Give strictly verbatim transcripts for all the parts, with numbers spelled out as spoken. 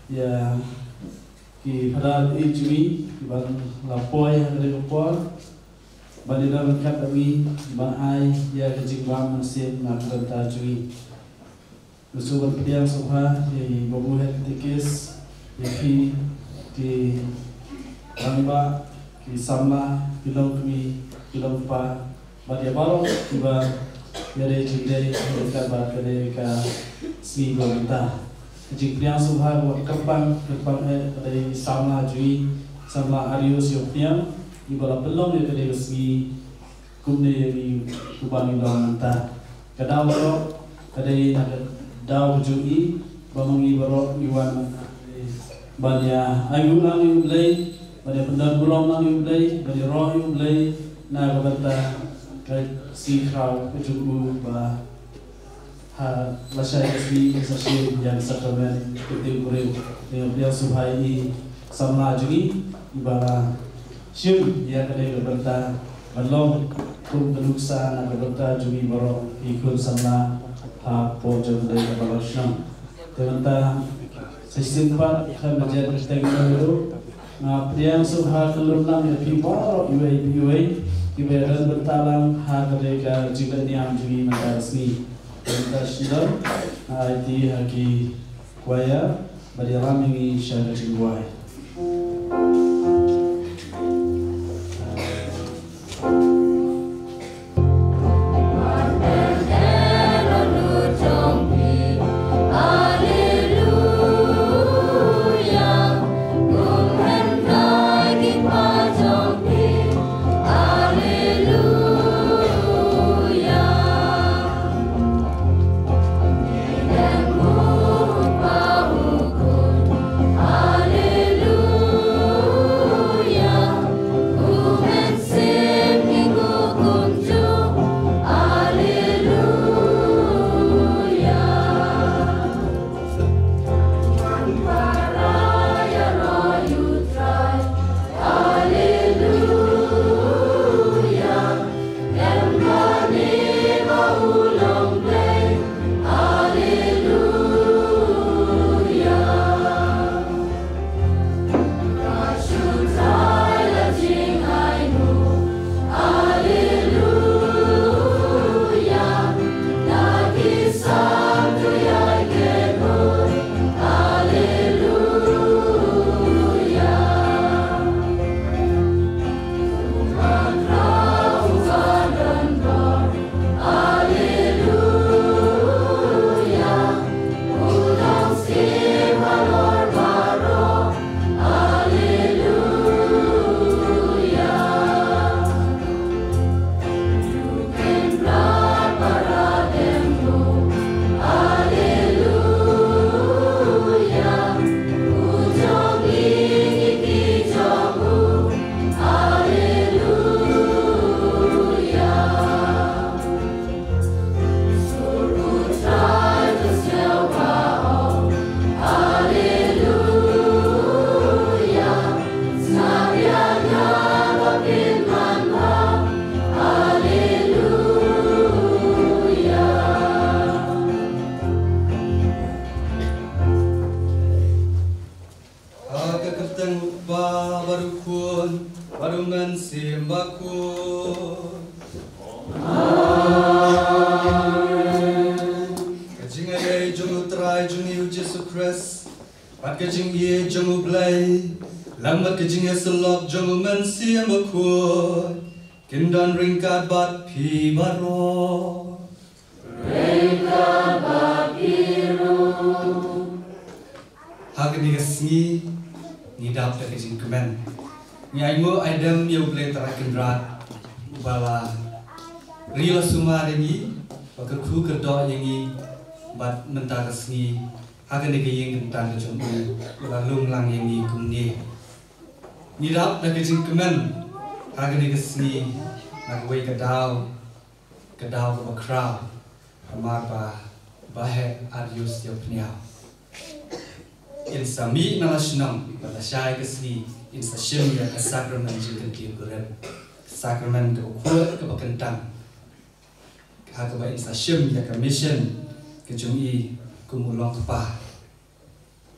ïa ki phadar ïeit jong ngi kiba la poi ha kane ka por, ban ïadon ryngkat bad ngi ban ai ïa ka jingbam mynsiem na ka bynta jong ngi. Nga sngewbha ban pdiang sngewbha ïa i babu head katekist, ïa phi ki rangbah, ki samla, ki longkmie, ki longkpa, bad ïa baroh kiba ïadei jingïadei ryngkat bad kane ka sngi ba mynta. Ka jingpdiang sngewbha kaba kyrpang, kyrpang eh ka dei samla jong ngi, samla Arius Ïongpniang, iba la pynlong ïa kane ka sngi kumne ïa ngi uba ngi long mynta. Ka daw baroh ka dei na ka daw ka jong i ba ma ngi baroh ngi wan mynta ban ïa ainguh lang ïa U Blei, ban ïa pyndon burom lang ïa U Blei, ban ïaroh ïa U Blei na ka bynta ka sngi khraw ka jong u ba ha lashai ka sngi ngin sa shim ïa ka sakramen ka Tingkurim. Te nga pdiang sngewbha ïa i samla jong ngi iba la shim ïa kane ka bynta ban long kum ka nuksa na ka bynta jong ngi baroh ki khun samla hapoh jong kane ka balang shnong. Te mynta sa shisien pat khlem da jan kyrteng ruh, nga pdiang sngewbha kylluid lang ïa phi baroh iwei pa iwei kiba ïadon bynta lang ha kane ka jingpynïaid jong ngi mynta ka sngi. Mynta shisien nga aiti ha ki choir ba ïalam ïa ngi sha ka jingduwai. Ha ka kyrteng u Kpa bad u Khun bad u Mynsiem Bakhuid. Amen. Ka jingaiei jong u Trai jong ngi u Jisu Khrist bad ka jingïeit jong u Blei lem bad ka jingïasyllok jong u Mynsiem Bakhuid kin don ryngkat bad phi baroh. Ha kane ka sngi ngi dap da ka jingkmen. Ngi ainguh aidem ïa u Blei Trai Kynrad uba la ri la sumar ïa ngi, ba kyrkhu kyrdoh ïa ngi bad mynta ka sngi ha kane ka ïing kyntan ka jong u la lum lang ïa ngi kumne. Ngi dap da ka jingkmen ha kane ka sngi na kawei ka daw, ka daw kaba khraw namar ba Bah Heh Arius Ïongpniaw in sa mih na la shnong bad lashai ka sngi in sa shim ïa ka sakramen jingkyntiew kurim, ka sakramen kaba khuid kaba kyntang, ha kaba in sa shim ïa ka mission ka jong i kum u longkpa.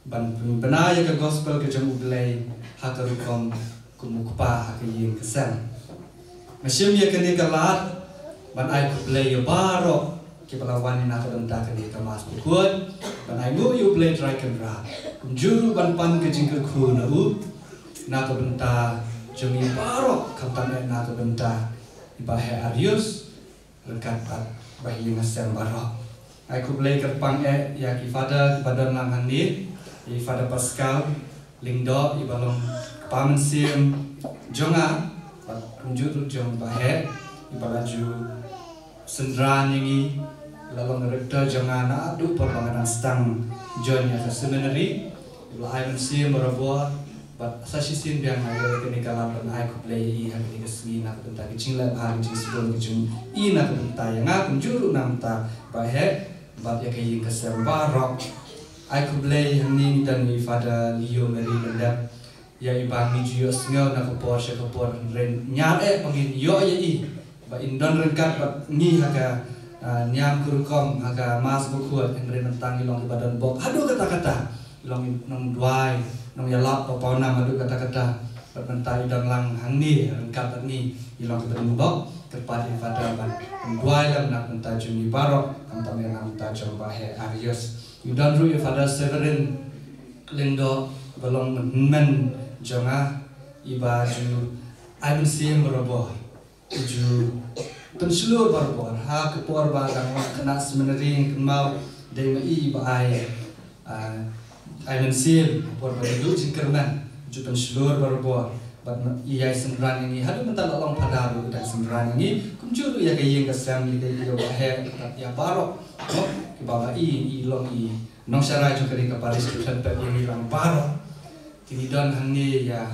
ban pynbna ïa ka gospel ka jong U Blei ha ka rukom kum u kpa ha ka ïing ka sem. Nga shim ïa kane ka lad ban ai khublei ïa baroh kiba la wan na ka bynta kane ka Mass Bakhuid, ban ai nguh ïa U Blei Trai Kynrad, kumjuh ruh ban pan ka jingkyrkhu na u na ka bynta jong ngi baroh, khamtam eh na ka bynta i Bah Heh Arius ryngkat bad ba ïing ha sem baroh. Ai khublei kyrpang eh ïa ki Father kiba don lang hangne, i Father Pascal Lyngdoh, iba long kpa mynsiem jong nga bad kumjuh ruh jong Bah Heh, iba la ju synran ïa ngi, la long rector jong nga naduh por ba nga dang sdang join ïa ka seminary. Iba la ai mynsiem barabor bad sa shisien biang nga ïoh ïa kane ka lad ban ai khublei ïa i ha kane ka sngi na ka bynta ka jingleh bha, ka jingsbun ka jong i na ka bynta ïa nga, kumjuh ruh na ka bynta Bah Heh bad ïa ka ïing ka sem baroh. Ai khublei hangne ngi don i Father Leo Mary Lyngdoh, ïa iba ngi ju ïohsngew na ka por sha ka por, hynrei ñiar eh ba ngin ïoh ïa i ba in don ryngkat bad ngi ha ka, ah, niam ka rukom ha ka Mass Bakhuid, hynrei mynta ngi long kiba don bok haduh katta katta. Long nongduwai, nongïalap ba pawnam haduh katta katta. Bad mynta i don lang hangne ryngkat bad ngi, i long kiba don bok. Kyrpad ïa i Father ban pynduwai lem na ka bynta jong ngi baroh, khamtam eh na ka bynta jong Bah Heh Arius. I don ruh i Father Severin Lyngdoh, ba long hynmen jong nga, iba ju ai mynsiem barabor, i ju pynshlur barabor ha ka por ba dang khynnah seminary, kynmaw, dei ma i ba ai, ah, ai mynsiem ha ka por ba dei duh jingkyrmen, ju pynshlur barabor. Bad ma i ïai synran ïa ngi haduh mynta, la long Father ruh i dang synran ïa ngi, kumjuh ruh ïa ka ïing ka sem, ïa ka ïing Bah Heh, ïa baroh, no, kiba ma i, i long i nongsharai jong kane ka parish, ki khlem pep ïa ngi lang baroh. Te ngi don hangne ïa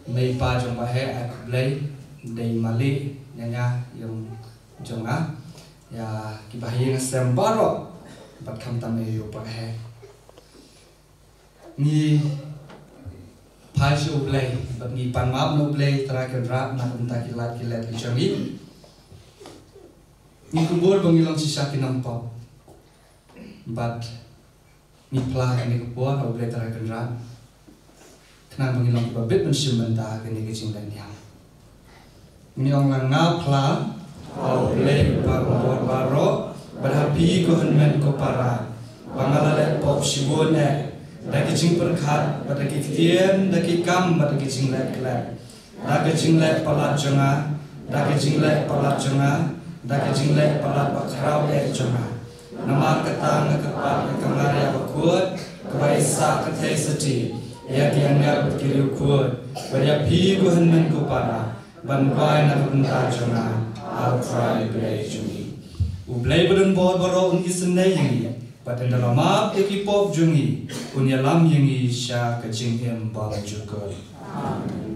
mei pa jong Bah Heh, ai khublei, dei mali ña ña ïong jong nga, ïa ki ba ha ïing ha sem baroh bad khamtam eh ïa u Bah Heh. Ngi phai sha U Blei bad ngi pan map na U Blei Trai Kynrad na ka bynta ki lad ki lad ki jong ngi. Ngi kubur ba ngi long shisha ki nongpop bad ngi phla kane ka por ha U Blei Trai Kynrad, khnang ba ngin long kiba bit ban shim bynta ha kane ka jingleh niam. Ngi ong lang, nga phla ha U Blei Kpa bor baroh, bad ha phi ko hynmen ko para, ba nga la leh pop shibun eh, da ki jingpyrkhat bad da ki ktien, da ki kam bad da ki jingleh khleh, da ka jingleh palat jong nga, da ka jingleh palat jong nga, da ka jingleh palat ba khraw eh jong nga. Namar kata nga kyrpad ïa ka Maria Bakhuid, kaba i sah kynthei sati ïa ki angel bad ki riewkhuid, bad ïa phi ko hynmen ko para, ban duwai na ka bynta jong nga ha U Trai Blei jong ngi. U Blei badonbor baroh un isynei ïa ngi, bad un da la map ïa ki pop jong ngi, un ïalam ïa ngi sha ka jingim ba la jukut. Amen.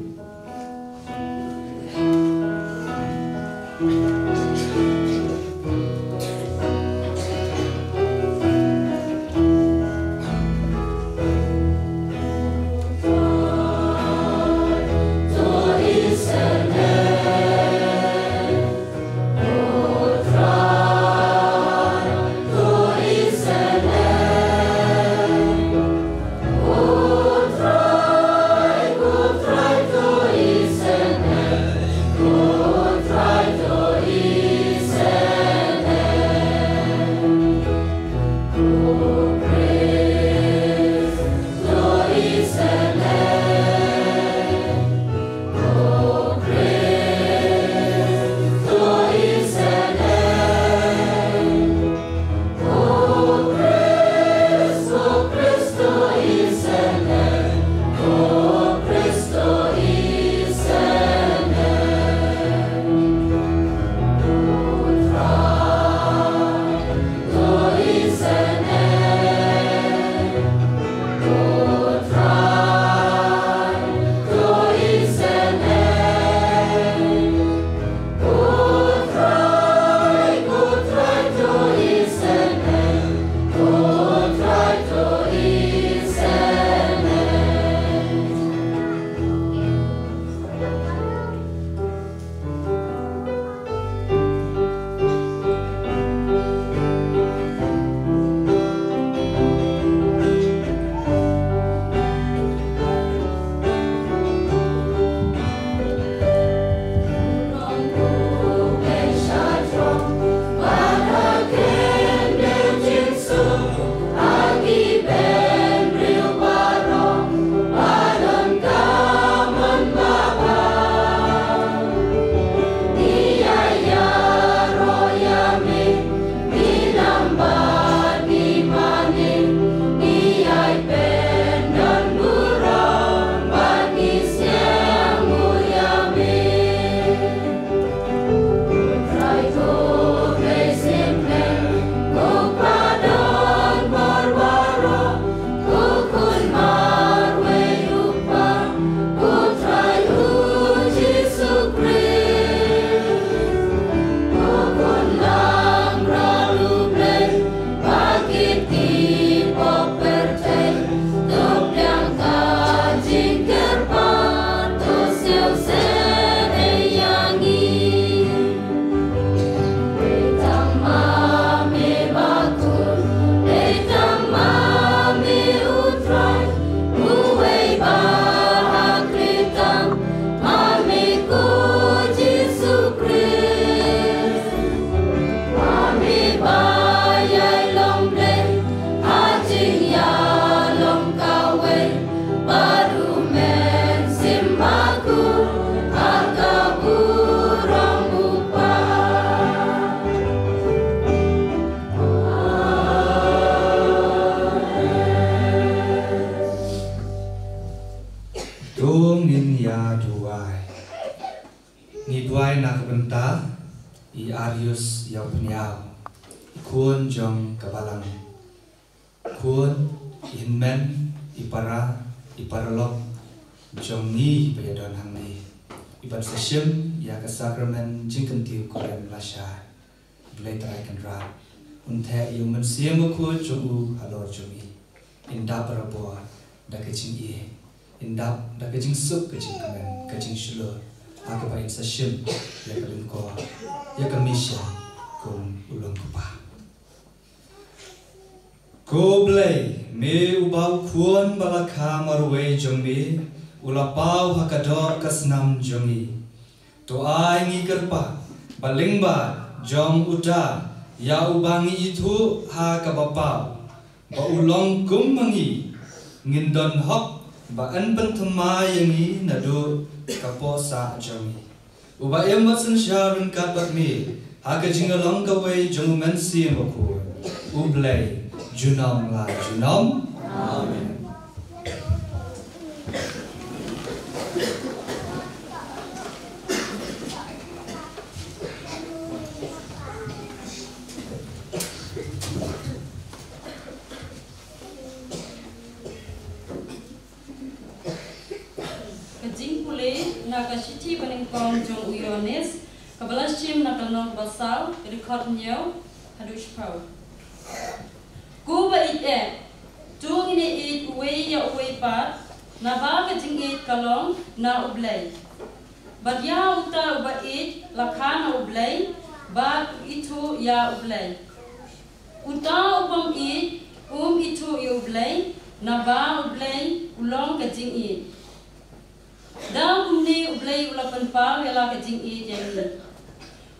Na ka bynta i Arius ïa u pynïaw, i khun jong ka balang. Khun, i hynmen, i para, i paralok jong ngi ba ïadon hangne, i ban sa shim ïa ka sakramen jingkyntiew kurim lashai. Blei Trai Kynrad un theh ïa u Mynsiem Bakhuid jong u halor jong ngi. In dap barabor da ka jingïeit, in dap da ka jingsuk, ka jingkmen, ka jingshlur, ha kaba in sa shim ïa ka lyngkor, ïa ka mission kum u long kpa. Ko Blei, me uba u khun ba la kha marwei jong me u la paw ha ka doh ka snam jong ngi, to ai ngi kyrpad ba lyngba jong uta ïa uba ngi ithuh ha kaba paw ba u long kum ma ngi, ngin don hok ba yn pynthymmai ïa ngi naduh ka poh sah jong ngi. Uba im bad synshar ryngkat bad me ha ka jinglong kawei jong u Mynsiem Bakhuid, U Blei, junom la junom. Amen. Ka jingpule na ka shithi banyngkong jong u Ïoannis, kaba la shim na ka lynnong ba saw, ka dkhot hynñiew haduh shiphew. Ko ba ïeit eh, to ngin ïeit uwei ïa uwei pat, naba ka jingïeit ka long na U Blei. Bad ïa uta uba ïeit la kha na U Blei, bad u ithuh ïa U Blei. Uta u bym ïeit um ithuh ïa U Blei, naba U Blei u long ka jingïeit. Da kumne U Blei u la pynpaw ïa la ka jingïeit ïa ngi.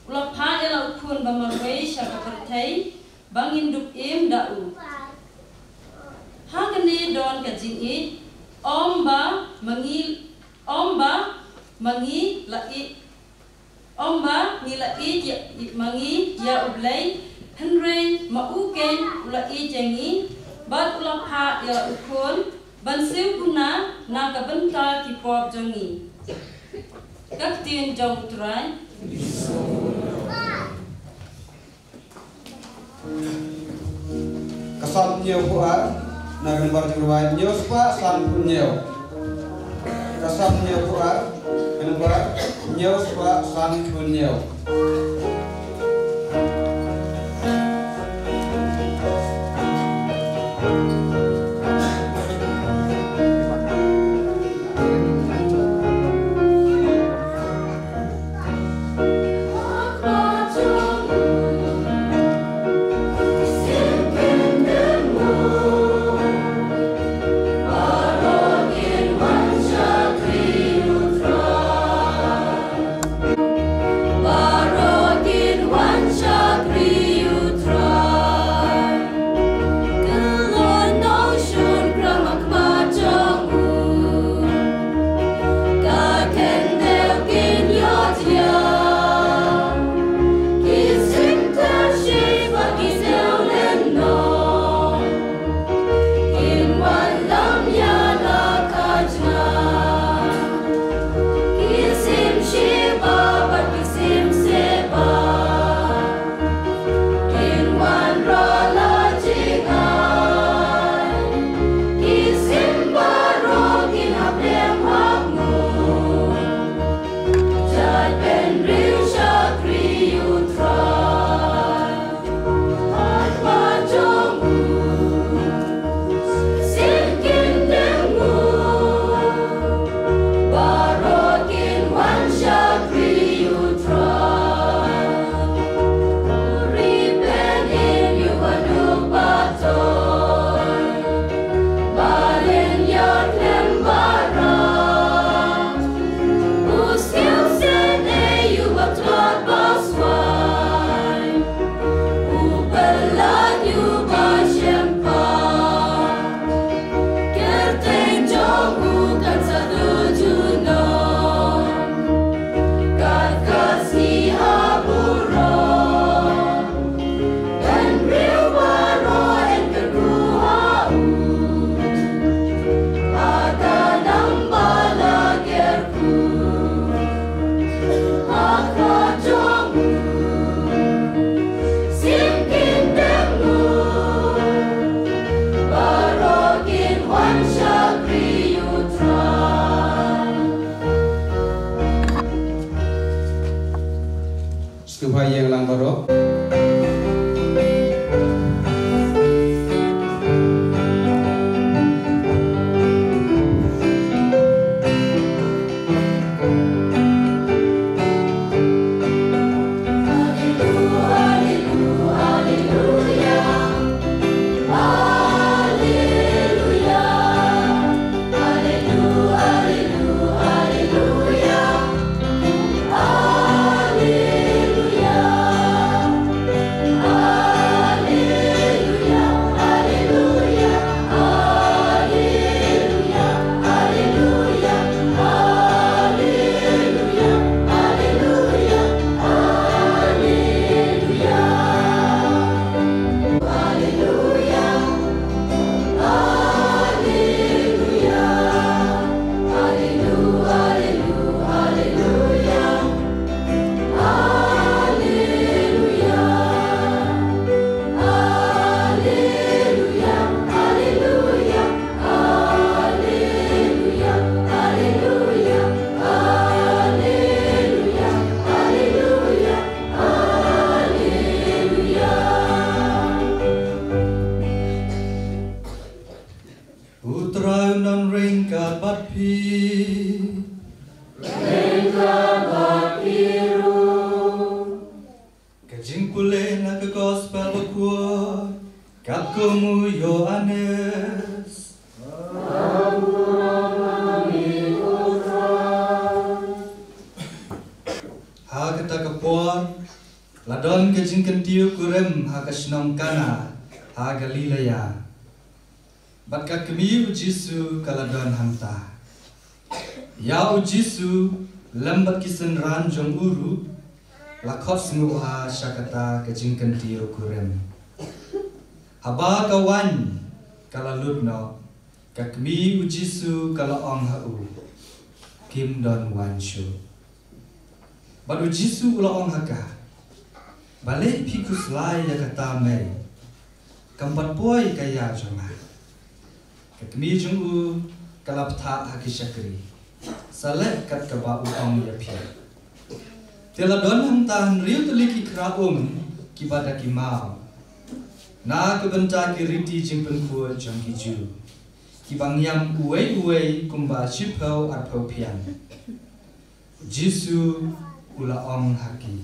U la phah ïa la u khun ba marwei sha ka pyrthei, ba ngin dup im da u. Ha kane don ka jingïeit, ym ba ma ngi, ym ba ma ngi la ïeit, ym ba ngi la ïeit ïa, ma ngi ïa U Blei, hynrei ma u keiñ u la ïeit ïa ngi, bad u la phah ïa la u khun ban siew kuna na ka bynta ki pop jong ngi. Ka ktien jong U Trai. Ka Salm hynñiewphew ar, na ka nombar jingrwai hynñiew spah sanphew hynñiew. Ka Salm hynñiewphew ar, ka nombar hynñiew spah sanphew hynñiew. U Trai un nang ryngkat bad phi. Ryngkat bad phi ruh. Ka jingpule na ka Gospel bakhuid katkum u Ïoannis. Ha kata ka por, la don ka jingkyntiew kurim ha ka shnong Kana ha Galilaïa. Bad ka kmie u Jisu ka la don hangta. Ïa u Jisu lem bad ki synran jong u ruh la khot sngewbha sha kata ka jingkyntiew kurim. Haba ka waiñ ka la lut noh, ka kmie u Jisu ka la ong ha u, "Kim don waiñ shuh." Bad u Jisu u la ong ha ka, "Balei phi khuslai ïa kata mei? Kam pat poi ka ïa jong nga." Ka kmie jong u ka la bthah ha ki shakri, "Sa leh kat kaba u ong ïa phi." Te la don hangta hynriew tylli ki khra um kiba da ki maw, na ka bynta ki riti jingpynkhuid jong ki Jiw, kiba ngiam uwei uwei kumba shiphew arphew phiang. Jisu u la ong ha ki,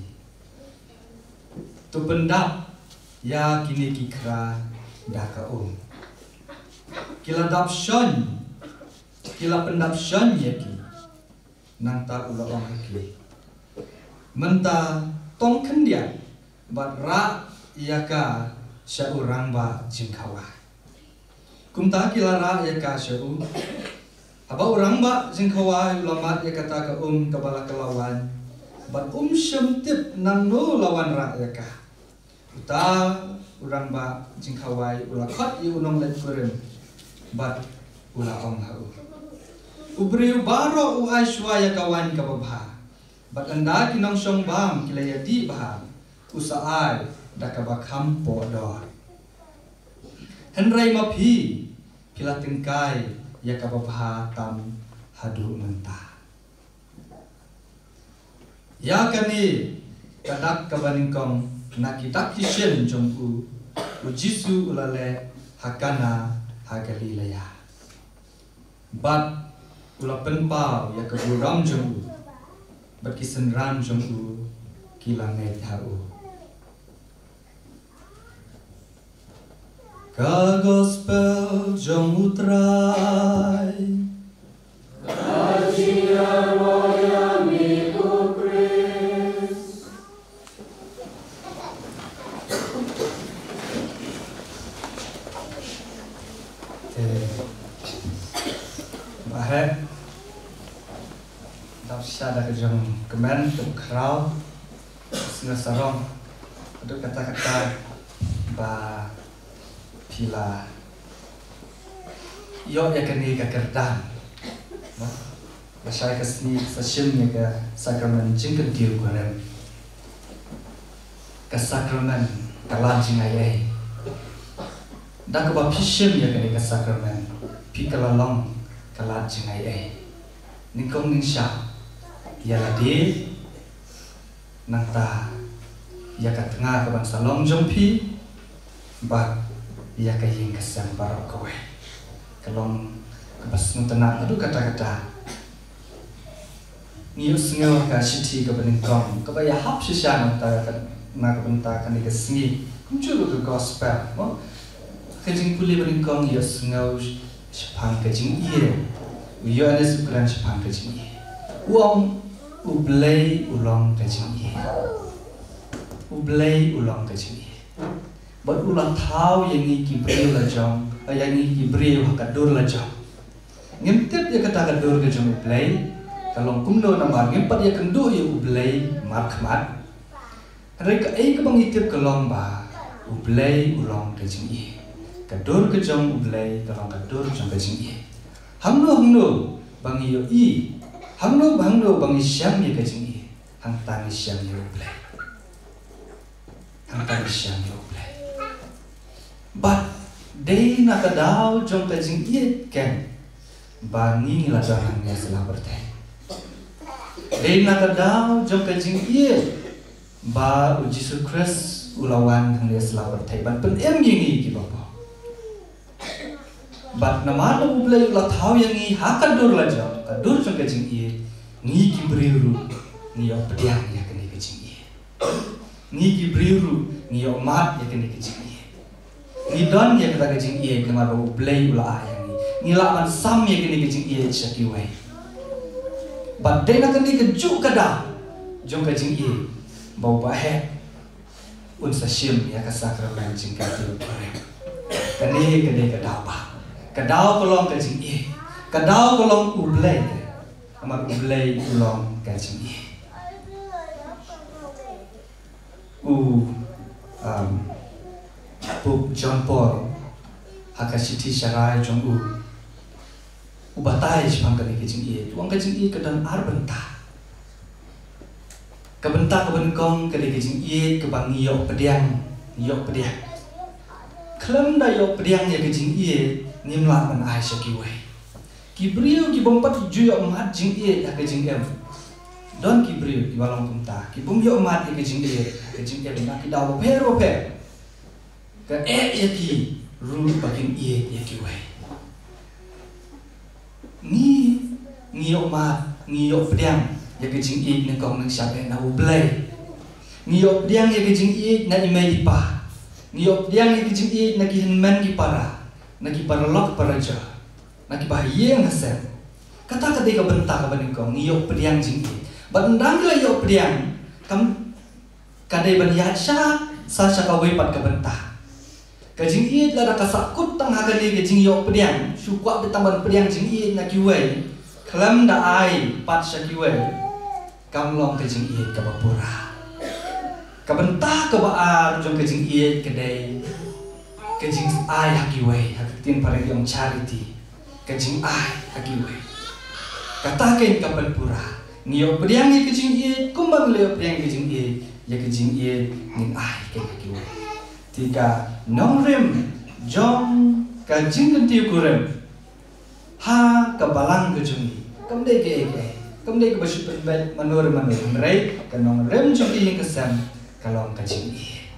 "To pyndap ïa kine ki khra da ka um." Ki la dap shon, ki la pyndap shon ïa ki. Nangta u la ong ha ki, "Mynta tong khyndiat bad rah ïa ka sha u rangbah jingkhawai." Kumta ki la rah ïa ka sha u. Haba u rangbah jingkhawai u la mad ïa kata ka um kaba la kylla waiñ, bad um shym tip nangno la wanrah ïa ka. Uta u rangbah jingkhawai u la khot ïa u nongleit kurim bad u la ong ha u, "U briew baroh u ai shuwa ïa ka waiñ kaba bha, bad ynda ki nongshong bam ki la ïadih bha, u sa ai da kaba kham poh dor. Hynrei ma phi, phi la tyngkai ïa kaba bha tam haduh mynta." Ïa kane ka dak kaba nyngkong na ki dak ki shin jong u, u Jisu u la leh ha Kana ha Galilaïa. Bad u la pynpaw ïa ka burom jong u, bad ki synran jong u ki la ngeit ha u. Ka Gospel jong u Trai. Ka jingïarap ïa me ko Khrist. Eh, bah, eh. Dap sha da ka jong kmen ka khraw. Sngewsarong haduh katta katta ba phi la ïoh ïa kane ka kyrdan, no? Lashai ka sngi sa shim ïa ka sakramen jingkyntiew kurim. Ka sakramen ka lad jingaiei. Da kaba phi shim ïa kane ka sakramen, phi ka la long ka lad jingaiei. Nyngkong nyngshah ïa lade, nangta ïa ka tnga kaban sa long jong phi, bad ïa ka ïing ka sem baroh kawei. Ka long kaba sngewtynnat haduh katta katta. Ngi ïohsngew ha ka shithi kaba nyngkong kaba ïahap shisha na ka bynta kane ka sngi, kumjuh ruh ka gospel, mo? Ka jingpule ba nyngkong ïohsngew shaphang ka jingïeit. U Ïoannis u kren shaphang ka jingïeit. U ong, U Blei u long ka jingïeit. U Blei u long ka jingïeit. Bad u la thaw ïa ngi ki briew la jong, ïa ngi ki briew ha ka dur la jong. Ngim tip ïa kata ka dur ka jong U Blei ka long kumno, namar ngim pat ïakynduh ïa U Blei markhmat. Hynrei kaei kaba ngi tip ka long ba U Blei u long ka jingïeit. Ka dur ka jong U Blei ka long ka dur jong ka jingïeit. Hangno hangno ba ngi ïohi, hangno hangno ba ngi shem ïa ka jingïeit, hangta ngi shem ïa U Blei. Hangta ngi shem ïa U Blei. Bad dei na ka daw jong ka jingïeit ken ba ngi la don hangne sha la pyrthei. Dei na ka daw jong ka jingïeit ba U Jisu Khrist u la wan hangne sha la pyrthei ban pynim ïa ngi kiba bor. Bad namar ba U Blei u la thaw ïa ngi ha ka dur la jong, ka dur jong ka jingïeit, ngi ki briew ruh ngi ïoh pdiang ïa kane ka jingïeit. Ngi ki briew ruh ngi ïoh mad ïa kane ka jingïeit. Ngi don ïa kata ka jingïeit namar ba U Blei u la ai ïa ngi. Ngi lah ban sam ïa kane ka jingïeit sha kiwei. Bad dei na kane ka juh ka daw jong ka jingïeit ba u baheh un sa shim ïa ka sakramen jingkyntiew kurim. Kane ka dei ka daw ba, ka daw ka long ka jingïeit. Ka daw ka long U Blei. Namar U Blei u long ka jingïeit. U, um, Pope John Paul ha ka shithi sharai jong u, u batai shaphang kane ka jingïeit. U ong ka jingïeit ka don ar bynta. Ka bynta kaba nyngkong ka dei ka jingïeit kaba ngi ïoh pdiang, ngi ïoh pdiang. Khlem da ïoh pdiang ïa ka jingïeit, ngim lah ban ai sha kiwei. Ki briew ki bym pat ju ïoh mad jingïeit ha ka jingim. Don ki briew kiba long kumta, ki bym ïoh mad ïa ka jingïeit ha ka jingim, na ki daw bapher bapher. Ka eh ïa ki ruh ba kin ïeit ïa kiwei. Ngi, ngi ïoh mad, ngi ïoh pdiang ïa ka jingïeit nyngkong nyngshap eh na U Blei. Ngi ïoh pdiang ïa ka jingïeit na i mei i pa. Ngi ïoh pdiang ïa ka jingïeit na ki hynmen ki para, na ki paralok parajor, na ki bahaïing hasem. Kata ka dei ka bynta kaba nyngkong, ngi ïoh pdiang jingïeit. Bad ynda ngi la ïoh pdiang, kam, ka dei ban ïaid sha, sa sha kawei pat ka bynta. Ka jingïeit lada ka sahkut tang ha kane ka jingïoh pdiang, shu kwah beit tang ban pdiang jingïeit na kiwei, khlem da ai pat sha kiwei, kam long ka jingïeit kaba pura. Ka bynta kaba ar jong ka jingïeit ka dei ka jingai ha kiwei, ha ka ktien phareng ki ong charity. Ka jingai ha kiwei. Kata kein ka pynpura. Ngi ïoh pdiang ïa ka jingïeit, kumba ngi la ïoh pdiang ïa ka jingïeit, ïa ka jingïeit ngin ai kein ha kiwei. Te ka nongrim jong ka jingkyntiew kurim ha ka balang ka jong ngi, kam dei kaei kaei, kam dei kaba shu pynbeit mano re mano, hynrei ka nongrim jong ka ïing ka sem ka long ka jingïeit.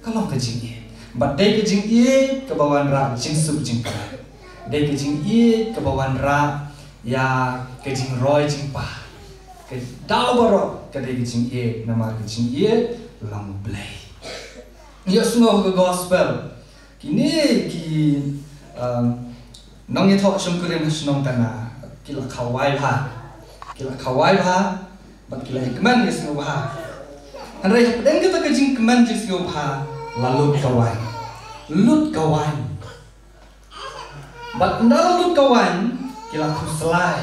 Ka long ka jingïeit. Bad dei ka jingïeit kaba wanrah jingsuk jingpang. Dei ka jingïeit kaba wanrah ïa ka jingroi jingpang. Ka daw baroh ka dei ka jingïeit, namar ka jingïeit long U Blei. Ïohsngew ka gospel. Kine ki, um, nongïathoh shongkurim ha shnong Kana ki la khawai bha. Ki la khawai bha bad ki la ïakmen ïasngewbha. Hynrei hapdeng kata ka jingkmen jingsngewbha la lut ka waiñ. Lut ka waiñ. Bad ynda la lut ka waiñ ki la khuslai.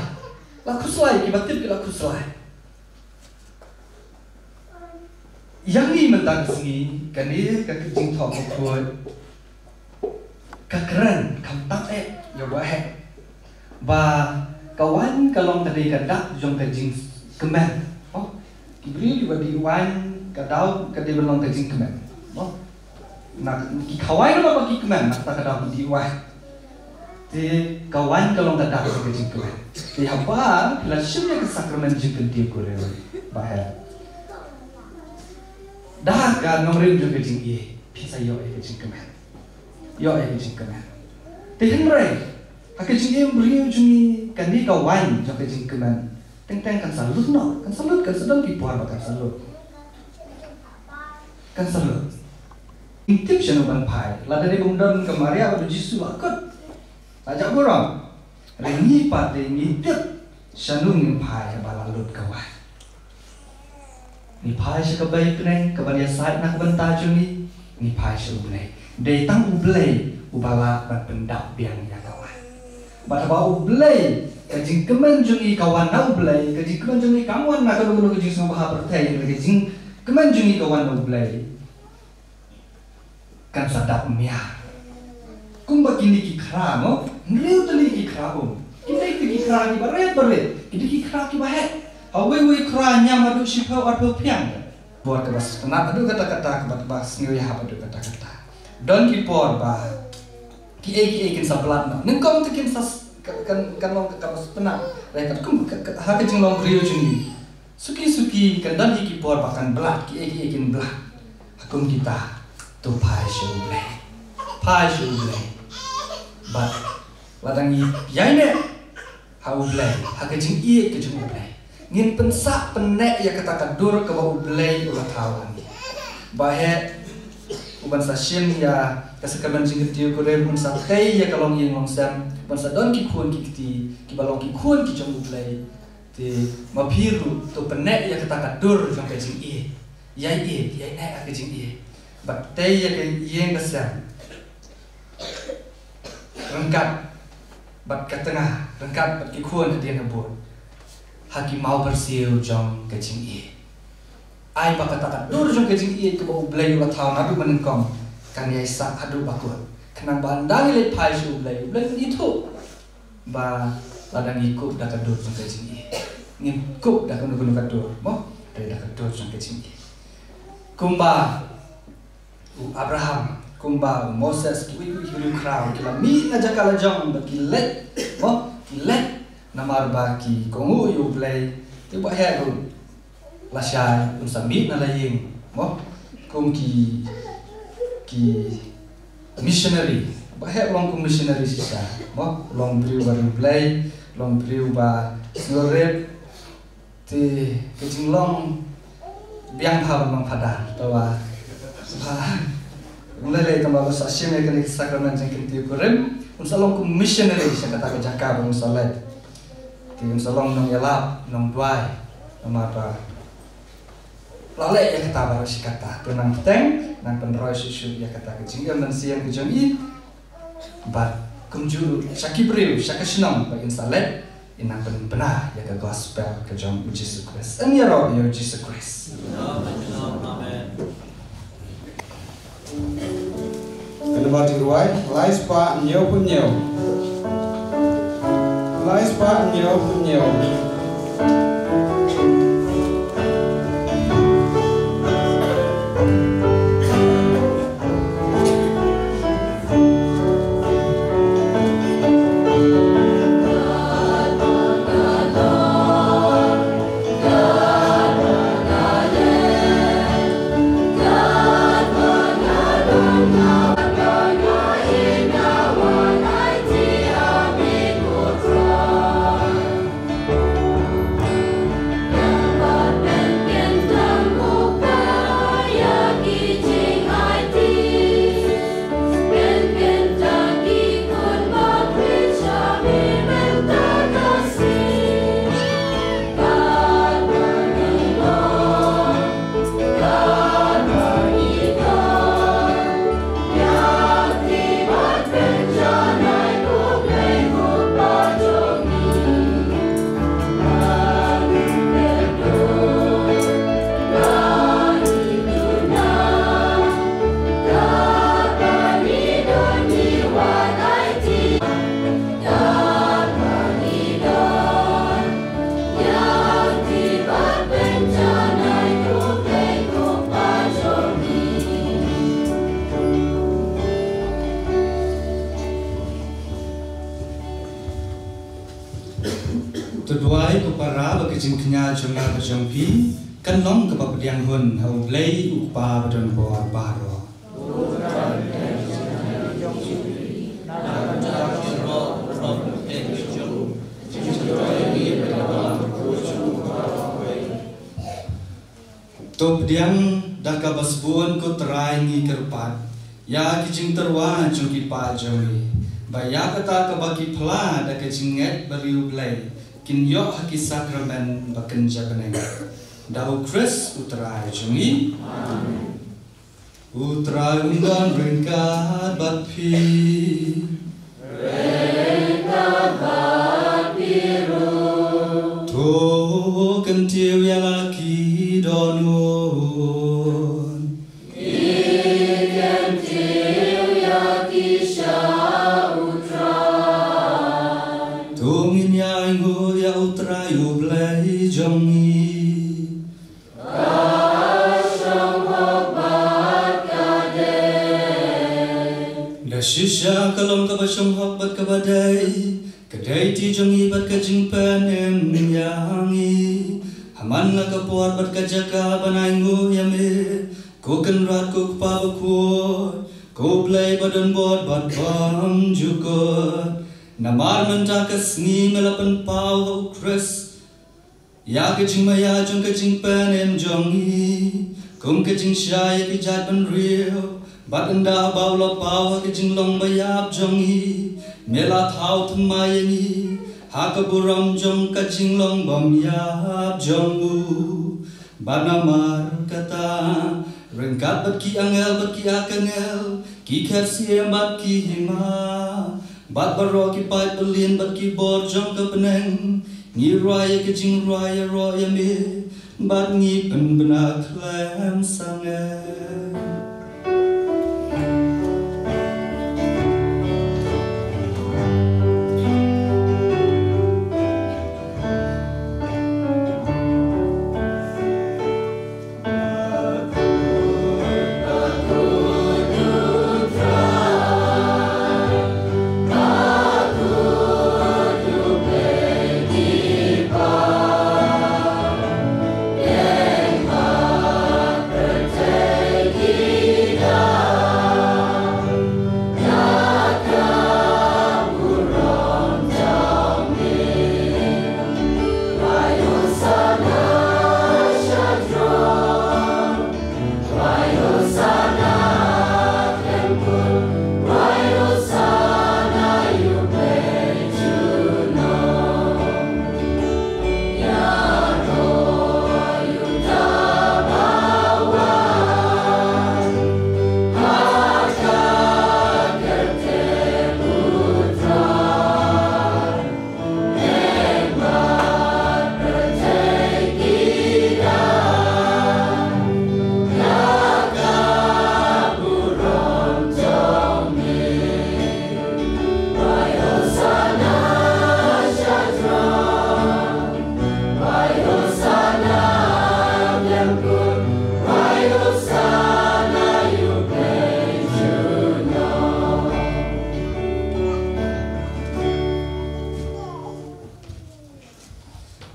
La khuslai, kiba tip ki la khuslai. Ïa ngi mynta ka sngi, kane ka jingthoh bakhuid ka kren kham tap eh ïa u baheh ba ka waiñ ka long ka dei ka dak jong ka jingkmen. Oh, ki briew kiba dih waiñ ka daw ka dei ban long ka jingkmen. Oh, na ki khawai ruh ba ki kmen, na kata ka daw ki dih waiñ. Te ka waiñ ka long ka dak ka jingkmen. Te haba phi la shim ïa ka sakramen jingkyntiew kurim, baheh, da ka nongrim jong ka jingïeit phin sa ïoh ïa ka jingkmen. Ïoh ïa ka jingkmen. Te hynrei ha ka jingim briew jong ngi, kane ka waiñ jong ka jingkmen teng teng kan sa lut noh, kan sa lut, kan sa don ki por ba kan sa lut. Kan sa lut. Ngi tip shano ban phai. Lada dei bym don ka Maria bad u Jisu la kut, la jah burom. Hynrei ngi pat dei ngi tip shano ngin phai haba la lut ka waiñ. Ngi phai sha ka bei bneng kaban ïasaid na ka bynta jong ngi. Ngi phai sha U Blei. Dei tang U Blei uba lah ban pyndap biang ïa ka waiñ. Bad haba U Blei, ka jingkmen jong ngi ka wan na U Blei, ka jingkmen jong ngi kam wan na kano kano ka jingsngewbha pyrthei, ka jingkmen jong ngi ka wan na U Blei, kan sa dap mia. Kumba kine ki khra, mo? Hynriew tylli ki khra, um. Kine ki khra kiba rit ba rit, kine ki khra kiba heh. Ha uwei uwei u khra ñiam haduh shiphew arphew phiang. Bor kaba sngewtynnat haduh katta katta, kaba, kaba sngewïahap haduh katta katta. Don ki por ba kiei kiei kin sa blad noh. Nyngkong te kin sa s-, ka-, kan, kan long kaba sngewtynnat. Hynrei katkum ka, ka, ha ka jinglong briew jong ngi, suki suki kan don hi ki por ba kan blad, kiei kiei kin blad. Ha kum kita, to phai sha U Blei. Phai sha U Blei. Bad Lada ngi ïaineh ha U Blei, ha ka jingïeit ka jong U Blei, ngin pynsah pynneh ïa kata ka dur kaba U Blei u la thaw ha ngi. Ba heh u ban sa shim ïa ka sakramen jingkyntiew kurim, un sa tei ïa ka longïing longsem, ban sa don ki khun ki kti kiba long ki khun ki jong U Blei. Te ma phi ruh to pynneh ïa kata ka dur jong ka jingïeit. Ïai ïeit, ïaineh ha ka jingïeit. Bad tei ïa ka ïing ka sem ryngkat bad ka tnga, ryngkat bad ki khun hadien habud, ha ki mawbyrsiew jong ka jingïeit. Ai ba kata ka dur jong ka jingïeit kaba U Blei u la thaw naduh mynnyngkong kan ïai sah haduh ba kut. Khnang ba ynda ngi leit phai sha U Blei, U Blei un ithuh ba lada ngi kup da ka dur jong ka jingïeit, ngin kup da kano kano ka dur, mo, hynrei da ka dur jong ka jingïeit. Kumba u Abraham, kumba u Moses, kiwei kiwei ki briew khraw, ki la mih na jaka la jong, bad ki leit, mo, ki leit namar ba ki kohnguh ïa U Blei. Te ba heh ruh lashai un sa mih na la ïing, mo, kum ki, ki missionary. Ba heh long kum missionary shisha, mo, long briew ba riewblei, long briew ba sngewrit. Te ka jinglong biang bha ban long phadar, te ba, ba, ym lei lei tang ba sa shim ïa kane ka sakramen jingkyntiew kurim, un sa long kum missionary sha kata ka jaka ba un sa leit. Te un sa long nongïalap, nongduwai, namar ba la leh ïa kata baroh shi katta. To nang bteng, nang pynroi shuh shuh ïa kata ka jingim mynsiem ka jong i. Bad kumjuh ruh sha ki briew, sha ka shnong ba in sa leit, in nang pynbna ïa ka gospel ka jong u Jisu Khrist. Yn ïaroh ïa u Jisu Khrist. Amen. Ka nambar jingrwai, lai spah hynñiew phew hynñiew. Lai spah hynñiew phew hynñiew. To duwai ko para ba ka jingkñia jong nga bad jong phi kan long kaba pdiang hun ha U Blei U Kpa badonbor baroh. To pdiang da kaba sbun ko Trai ngi kyrpad ïa ki jingtyrwa jong ki paid jong ngi, ba ïa kata kaba ki phla da ka jingngeit bariewblei kin ïoh ha ki sakramen ba kynja bneng. Da U Khrist U Trai jong ngi. Amen. U Trai un don ryngkat bad phi. Ryngkat bad phi ruh. To kyntiew ïa la ki dohnud. Ki kyntiew ïa ki sha U Trai. To ngin ïa ainguh ïa U Trai U Blei jong ngi. Ka shong hok bad ka dei. Da shisha ka long kaba shong hok bad kaba dei, ka dei ti jong ngi bad ka jingpynim ïa ngi. Ha man la ka por bad ka jaka ban ainguh ïa me, ko Kynrad ko Kpa bakhuid, ko Blei badonbor bad bymjukut. Namar mynta ka sngi me la pynpaw ha u Khrist ïa ka jingmaïa jong ka jingpynim jong ngi, kum ka jingshai ïa ki jaitbynriew, bad ynda ba u la paw ha ka jinglong baïap jong ngi, me la thaw thymmai ïa ngi ha ka burom jong ka jinglong bymïap jong u. Bad namar kata, ryngkat bad ki angel bad ki archangel, ki kher siem bad ki hima, bad baroh ki paid bylliah bad ki bor jong ka bneng, ngi rwai ïa ka jingrwai ïaroh ïa me, bad ngi pynbna khlem sangeh.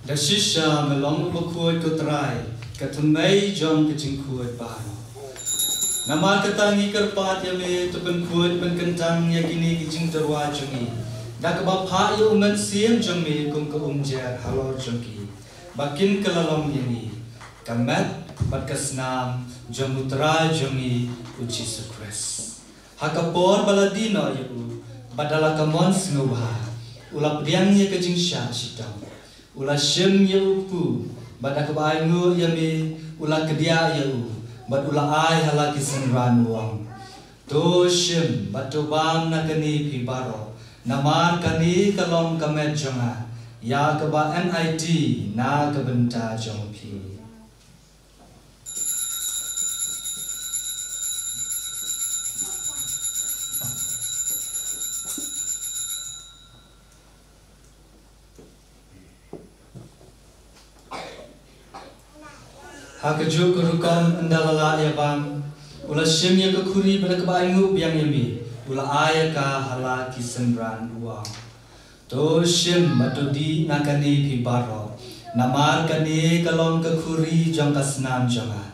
Da shisha me long u bakhuid ko Trai, ka thymmei jong ka jingkhuid baroh. Namar kata ngi kyrpad ïa me to pynkhuid pynkyntang ïa kine ki jingtyrwa jong ngi da kaba phah ïa u Mynsiem jong me kum ka umjer halor jong ki, ba kin kylla long ïa ngi ka met bad ka snam jong u Trai jong ngi u Jisu Khrist. Ha ka por ba la die noh ïa u, bad da la ka mon sngewbha, u la pdiang ïa ka jingshah shitom. U la shim ïa u kpu, bad da kaba ainguh ïa me, u la kdiah ïa u, bad u la ai ha la ki synran u ong: To shim bad to bam na kane phi baroh, namar kane ka long ka met jong nga, ïa kaba ngi ai na ka bynta jong phi. Ha kajuh ka rukom ynda la lah ïa bam, u la shim ïa ka khuri bad da kaba ainguh biang ïa me, u la ai ïa ka ha la ki synran u ong: To shim bad to dih na kane phi baroh, namar kane ka long ka khuri jong ka snam jong nga,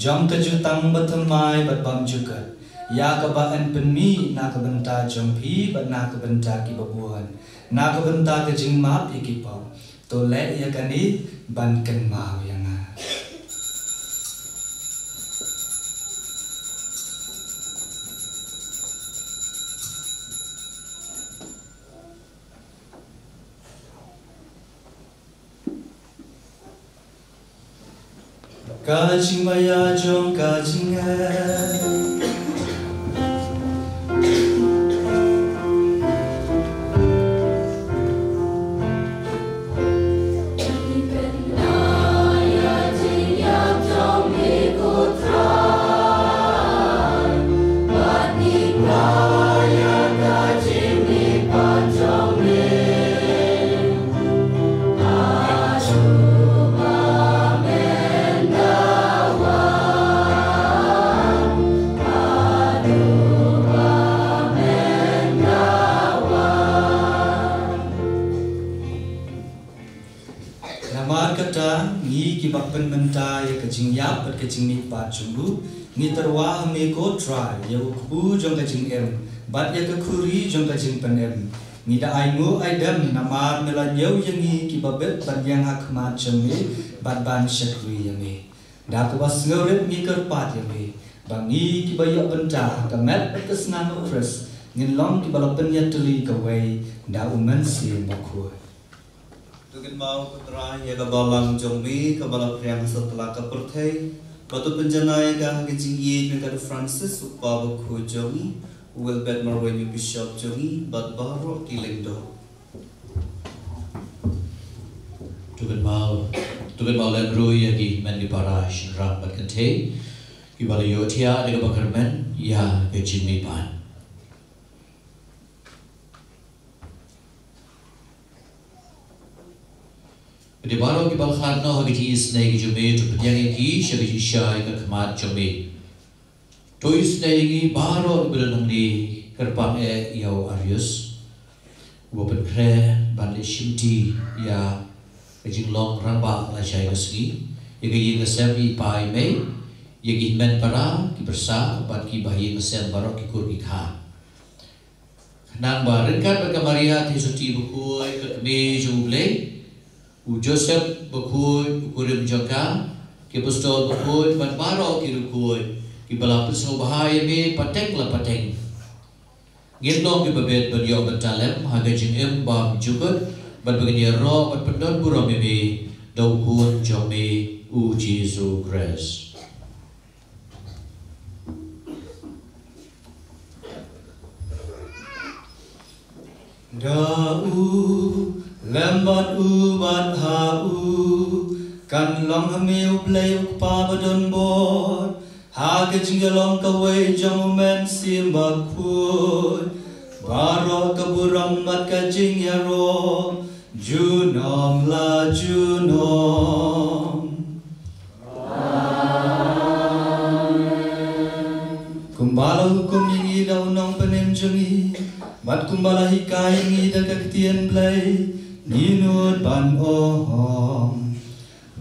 jong ka jutang bathymmai bad bymjukut, ïa kaba ngi pynmih na ka bynta jong phi bad na ka bynta kiba bun, na ka bynta ka jingmap ïa ki pop. To leh ïa kane ban kynmaw ïa nga. Ka jingmaïa jong ka jingeh. Namar kata, ngi kiba pynmynta ïa ka jingïap bad ka jingmihpat jong u, ngi tyrwa ha me ko Trai, ïa u kpu jong ka jingim bad ïa ka khuri jong ka jingpynim, Ngi da ainguh aidem namar me la ñiew ïa ngi kiba bit ban ïeng ha khmat jong me bad ban shakri ïa me. Da kaba sngewrit ngi kyrpad ïa me ba ngi kiba ïoh bynta ha ka met bad ka snam u Khrist ngin long kiba la pynïatylli kawei da u Mynsiem Bakhuid. To kynmaw ko Trai ïa ka balang jong me kaba la phriang ha satlak ka pyrthei, bad to pynjanai ïa ka ha ka jingïeit jong ka Francis u Kpa Bakhuid jong ngi, u Wilbert Marwein u Bishop jong ngi, bad baroh ki lyngdoh. To kynmaw, to kynmaw lem ruh ïa ki hynmen ki para shynrang bad kynthei kiba la ïohthiah da kaba kyrmen ïa ka jingmihpat. Bad ïa baroh kiba la khadno ha ka jingisynei ka jong me, to pdiang ïa ki sha ka jingshai ka khmat jong me. To isynei ïa ngi baroh kiba don hangne, kyrpang eh ïa u Arius uba pynkhreh ban leit shimti ïa ka jinglong rangbah lashai ka sngi, ïa ka ïing ka sem i pa i mei, ïa ki hynmen para ki bynriew bad ki bahaïing ka sem baroh ki kur ki kha. Khnang ba ryngkat bad ka Maria Theisotti bakhuid ka kmie jong U Blei, u Joseph bakhuid u kurim jong ka, ki apostol bakhuid bad baroh ki riewkhuid kiba la pynsngewbha ïa me pateng la pateng, ngin long kiba bit ban ïoh bynta lem ha ka jingim bymjukut, bad ba ngin ïaroh bad pyndonburom ïa me da u Khun jong me u Jisu Khrist. Da u, lem bad u bad ha u, kan long ha me U Blei U Kpa badonbor, ha ka jingïalong kawei jong U Mynsiem Bakhuid, baroh ka burom bad ka jingïaroh junom la junom. Kumba la hukum ïa ngi da u Nongpynim jong ngi, bad kumba la hikai ïa ngi da ka ktien Blei, ngi nud ban ong: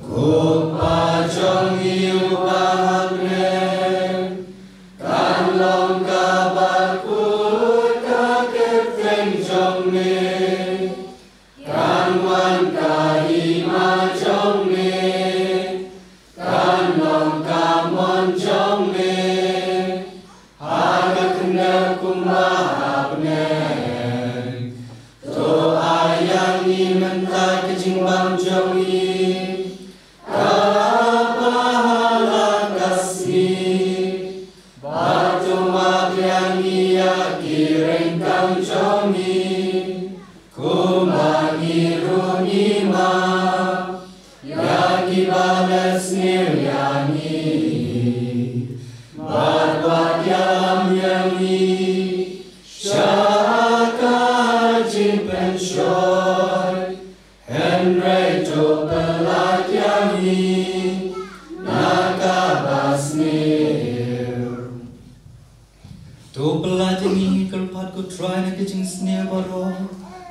Ko Pa jong ngi uba ha bneng, kan long kaba khuid ka kyrteng jong me. Kan wan ka hima jong me, kan long ka mon jong me, ha ka khyndew kumba ha bneng. To ai ïa ngi mynta ka jingbam jong ngi kaba ha la ka sngi, bad to map ïa ngi ïa ki ryngkang jong ngi, kumba ngi ruh ngi map ïa kiba leh sniew ïa ngi, bad wat ïalam ïa ngi sha ka jingpynshoi, hynrei to pyllait ïa ngi na kaba sniew. To pyllait ïa ngi, ngi kyrpad ko Trai, na ka jingsniew baroh,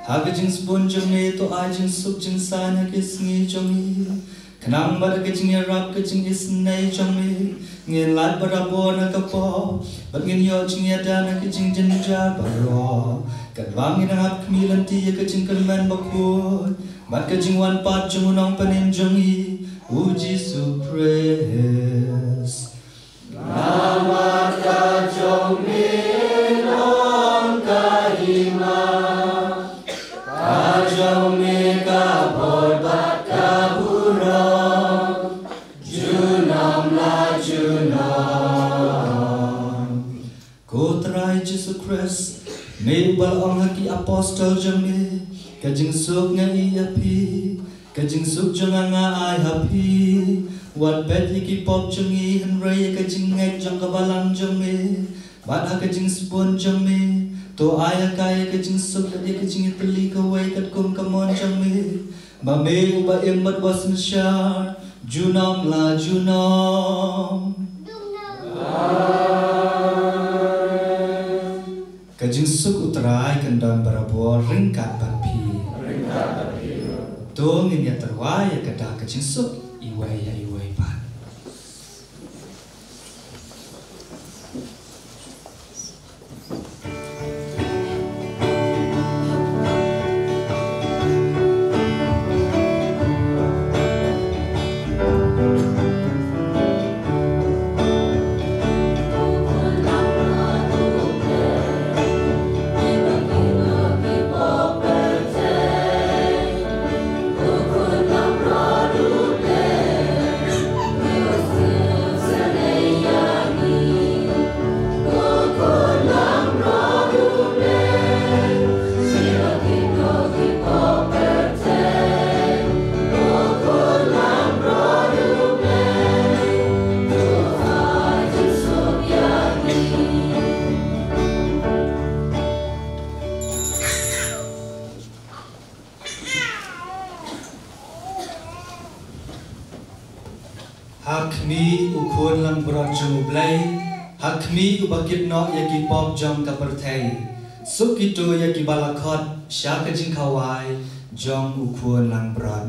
ha ka jingsbun jong me to ai jingsuk jingsaiñ ha ki sngi jong ngi, khnang ba da ka jingïarap ka jingisynei jong me ngin lait barabor na ka pop, bad ngin ïoh jingïada na ka jingjynjar baroh, katba ngin nang hap khmih lynti ïa ka jingkyrmen bakhuid bad ka jingwan pat jong u Nongpynim jong ngi u Jisu Khrist. Namar ka jong me long ka hima, ka jong me ka bor bad ka burom, junom la junom. Ko Trai Jisu Khrist, me uba la ong ha ki apostol jong me, ka jingsuk nga ai ha phi, ka jingsuk jong nga nga ai ha phi. Wat peit ïa ki pop jong ngi, hynrei ïa ka jingngeit jong ka balang jong me, bad ha ka jingsbun jong me to ai ha ka ïa ka jingsuk bad ïa ka jingïatylli kawei katkum ka mon jong me, ba me uba im bad uba synshar junom la junom. Ka jingsuk U Trai kan don barabor ryngkat bad phi. To ngin ïa tyrwa ïa ka dak ka jingsuk iwei ïa iwei pat. Ha khmih u Khun langbrot jong U Blei, ha khmih uba kit noh ïa ki pop jong ka pyrthei. Suk kito ïa kiba la khot sha ka jingkhawai jong u Khun langbrot.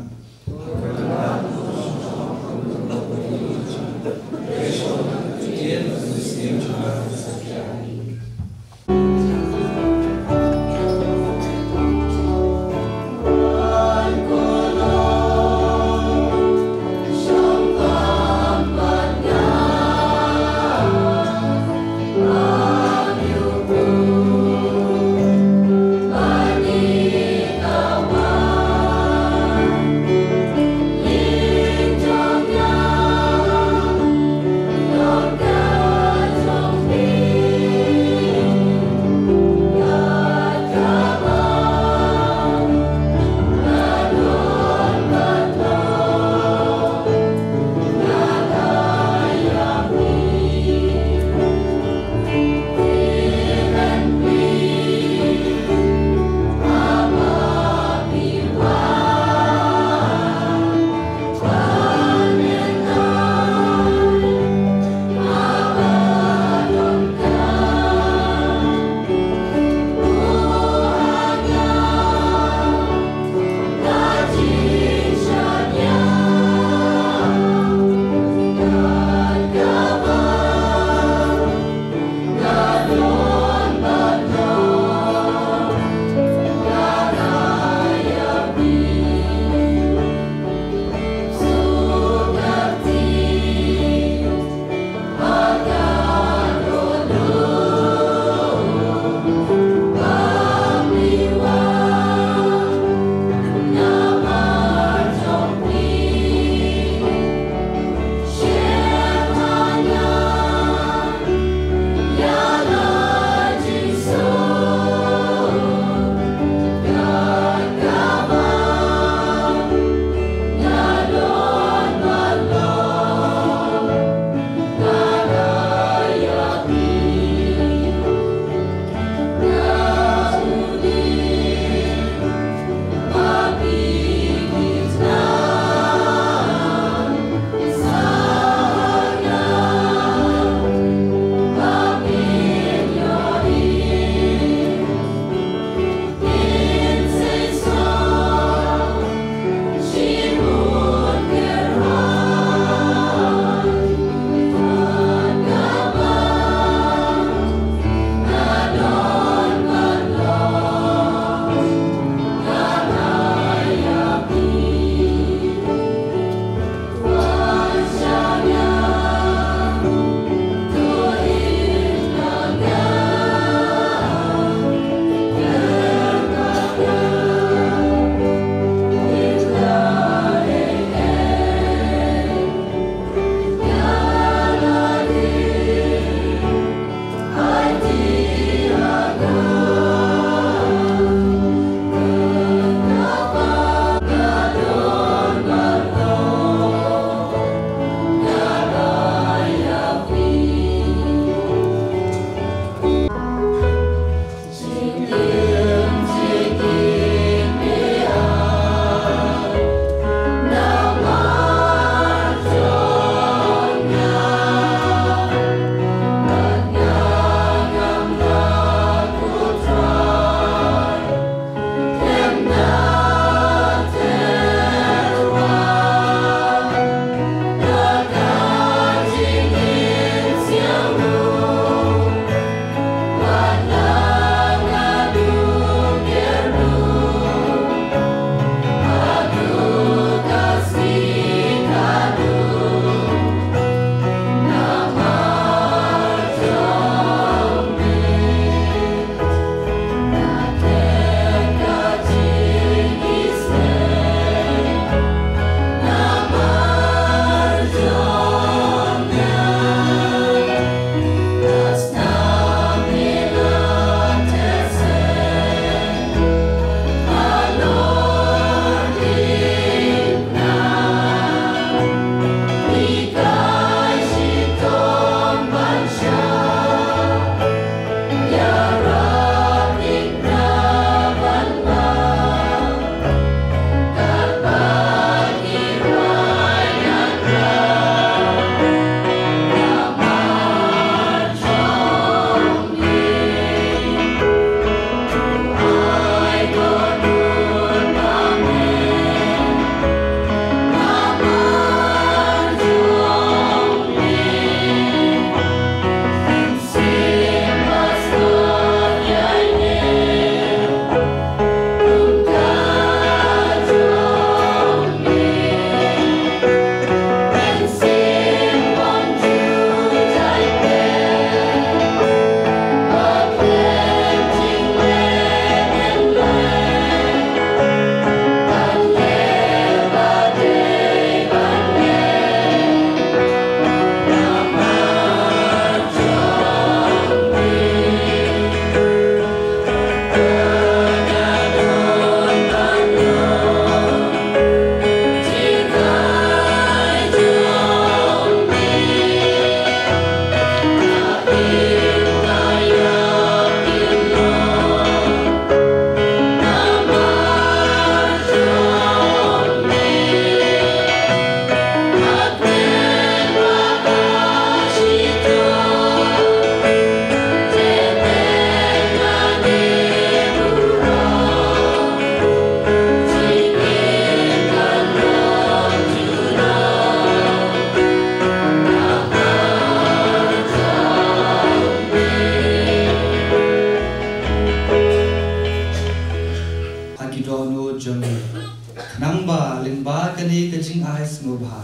Nangba lyngba kane ka jingai sngewbha,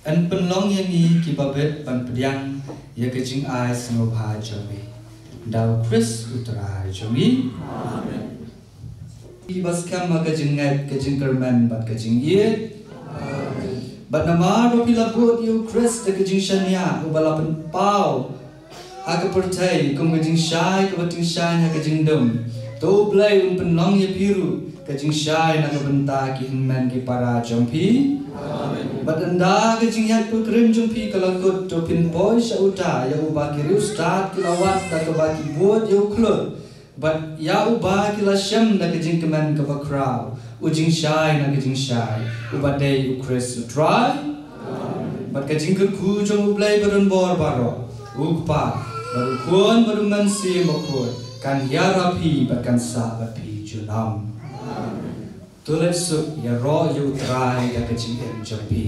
yn pynlong ïa ngi kiba bit ban pdiang ïa ka jingai sngewbha jong me. Da u Khrist u Trai jong ngi. Amen. Kiba skhem ha ka jingngeit, ka jingkyrmen bad ka jingïeit. Amen. Bad namar ba phi la bud ïa u Khrist da ka jingshaniah uba la pynpaw ha ka pyrthei kum ka jingshai kaba tyngshaiñ ha ka jingdum, to U Blei un pynlong ïa phi ruh ka jingshai na ka bynta ki hynmen ki para jong phi. Amen. Bad ynda ka jingïaid pilgrim jong phi ka la kut, to phin poi sha uta ïa uba ki riewstad ki la wad da kaba ki bud ïa u khluit, bad ïa uba ki la shem da ka jingkmen kaba khraw, u jingshai na ka jingshai, uba dei u Khrist u Trai. Bad ka jingkyrkhu jong U Blei badonbor baroh, u Kpa, bad u Khun, bad u Mynsiem Bakhuid, kan ïa rap hi bad kan sah bad phi junom. To leit suk, ïaroh ïa u Trai da ka jingim jong phi.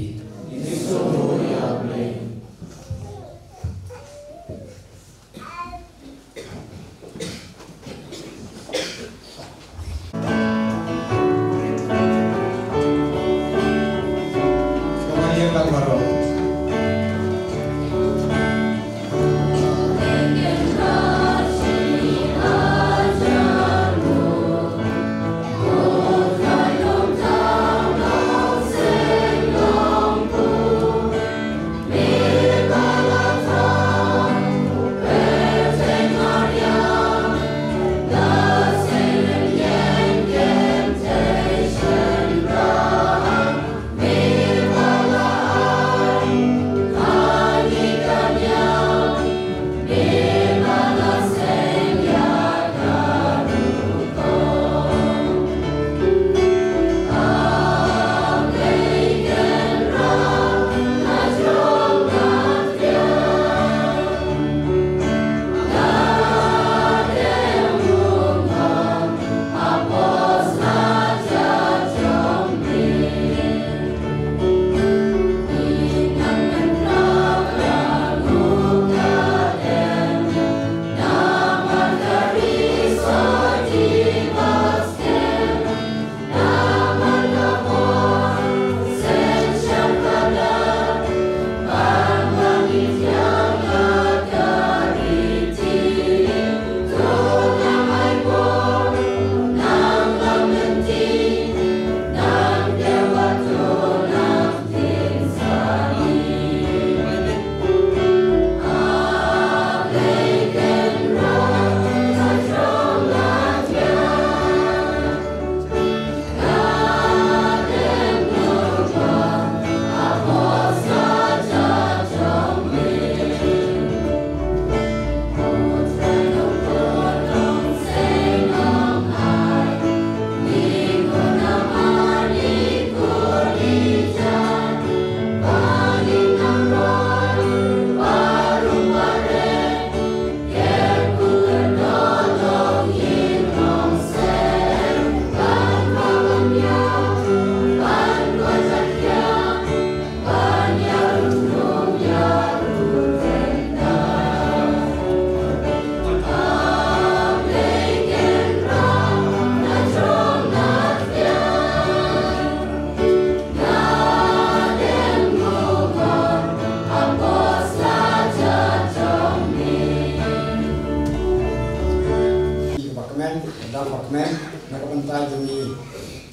Ba kmen, da ba kmen, na ka bynta jong ngi,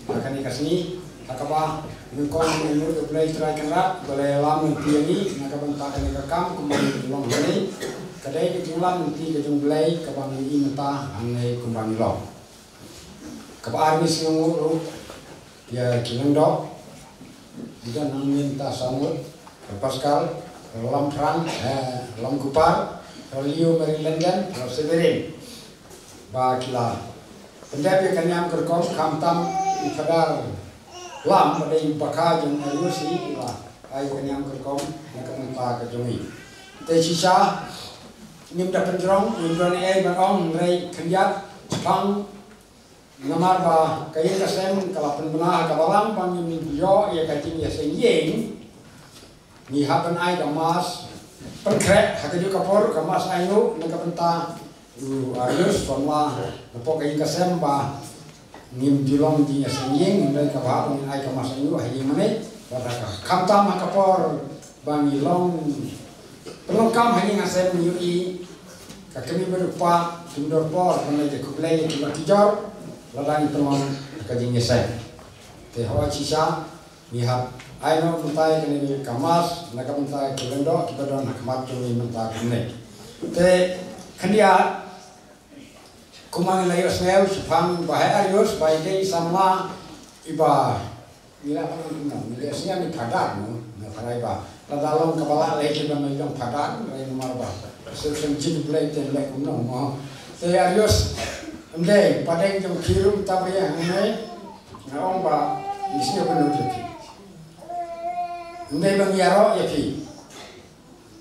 ha kane ka sngi, ha kaba, nyngkong ngi mut U Blei Trai Kynrad, ba la ïalam lynti ïa ngi, na ka bynta kane ka kam, kumba ngi long hangne, ka dei ka jinglam lynti ka jong U Blei, kaba ngi ïohi mynta, hangne kumba ngi long. Kaba ar ngi sngewnguh ruh, ïa ki lyngdoh, Ïa nang mynta Samuel, Pascal, Lam Phrang, eh, Lam Kupar, Leo Mary Lenden, Severin. Ba ki la pyndep ïa ka niam ka rukom khamtam u Phadar Lam ba dei u bakha jong R U C, ki la ai ka niam ka rukom na ka bynta ka jong ngi. Te shisha ngim da pynjrong, ngim don ei ban ong, hynrei khyndiat pang Namar ba ka ïing ka sem ka la pynbna ha ka balang ba ngin ïoh ïa ka jingïaseng ïing. Ngi hap ban ai ka mass pynkhreh ha kajuh ka por, ka mass aiñguh na ka bynta u Arius, samla na pdeng ka ïing ka sem ba Ngim ju long jingïaseng ïing, hynrei kaba hap ngin ai ka mass ha ïing mane, bad ha ka khamtam ha ka por ba ngi long pynlong kam ha ïing ha sem, ngi ïohi ka kmie bad u kpa kim don por ban leit khublei ïa kiba ki jor, lada ngi pynlong ka jingïaseng. Te hooid shisha ngi hap ai noh mynta ïa kane ka mass na ka bynta ki lyngdoh kiba don ha khmat jong ngi mynta kumne. Te khyndiat, kumba ngi la ïohsngew shaphang Bah Arius ba i dei i samla iba, ngi la, ngi la ïohsngew ni phadar, no, nga tharai ba lada long kaba lah leh ki ban long phadar, ngi namar ba session jingpynleit te leh kumno mo. Te Arius, ym dei, pdeng jong phi ruh mynta ba ïa hangne, nga ong ba ngi sngewbha ban ïoh jingpynlong. Ym dei ba ngi ïaroh ïa phi.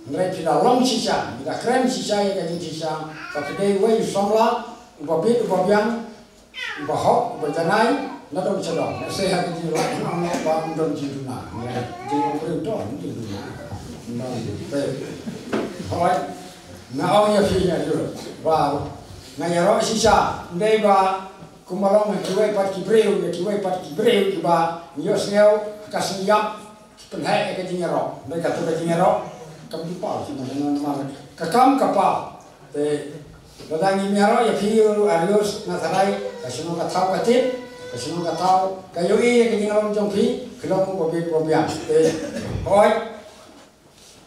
Hynrei phi la long shisha, phi la kren shisha ïa ka jingshisha, ba phi dei uwei u samla uba bit uba biang, uba hok uba janai, na dong sha dong. Lehse ha ka jinglah nong ba ym don jingduna. Hynrei jingong briew don jingduna. Nong te. Hooid, nga ong ïa phi ïa u ba nga ïaroh shisha, ym dei ba kumba long ïa kiwei pat ki briew, ïa kiwei pat ki briew kiba ngi ïohsngew ka sngi ïap pynheh ïa ka jingïaroh. Hynrei kato ka jingïaroh kam ju paw, namar ka kam ka paw. Te lada ngim ïaroh ïa phi u Arius, nga tharai ka shnong ka thaw ka tip, ka shnong ka thaw ka ïohi ïa ka jinglong jong phi, ka long uba bit uba biang. Te hooid,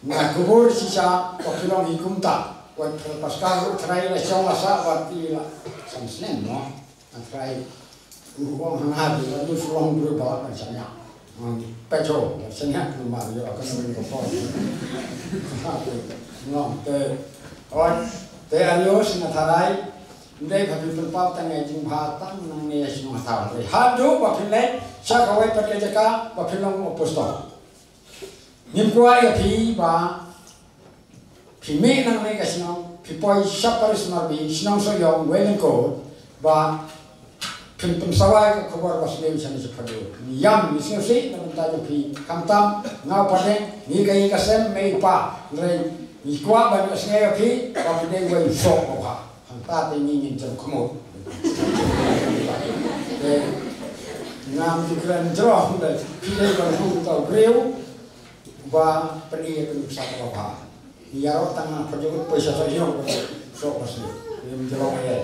nga kubur shisha ba phi long hi kumta. Wat Pascal ruh tharai la shong la sah wat i la san snem mo. Nga tharai u ong hangta, u long briew ba lah ban shaniah. Peit shuh, shaniah kumba ïoh ka nongrim ka por. Ngong te, oi, te Arius, nga tharai ym dei ba phi pynpaw tang ïa jingbha tang nangne sha shnong Hathaw, haduh ba phin leit sha kawei pat ka jaka ba phin long apostol. Ngim kwah ïa phi ba phi mih nangne ka shnong, phi poi sha Parish Marbi, shnong Sohiong, Wailing Court, ba phin pynsawa ïa ka khubor ba sniew shane shaphang u. Ngi ïam, ngi sngewsih na bynta jong phi, khamtam nga u Padeng, ngi ka ïing ka sem, mei pa, hynrei ngi kwah ban ïohsngew ïa phi ba phi dei uwei u soh ba bha. Hangta te ngi ngin jemkhmut. Te ngam ju kren jrong, hynrei phi dei ban kum uta u briew uba pyni ïa ka nuksa kaba bha. Ïaroh tang na pajukut pisa sa ïong ba sok ba suk. Ïa mynjulong ïa.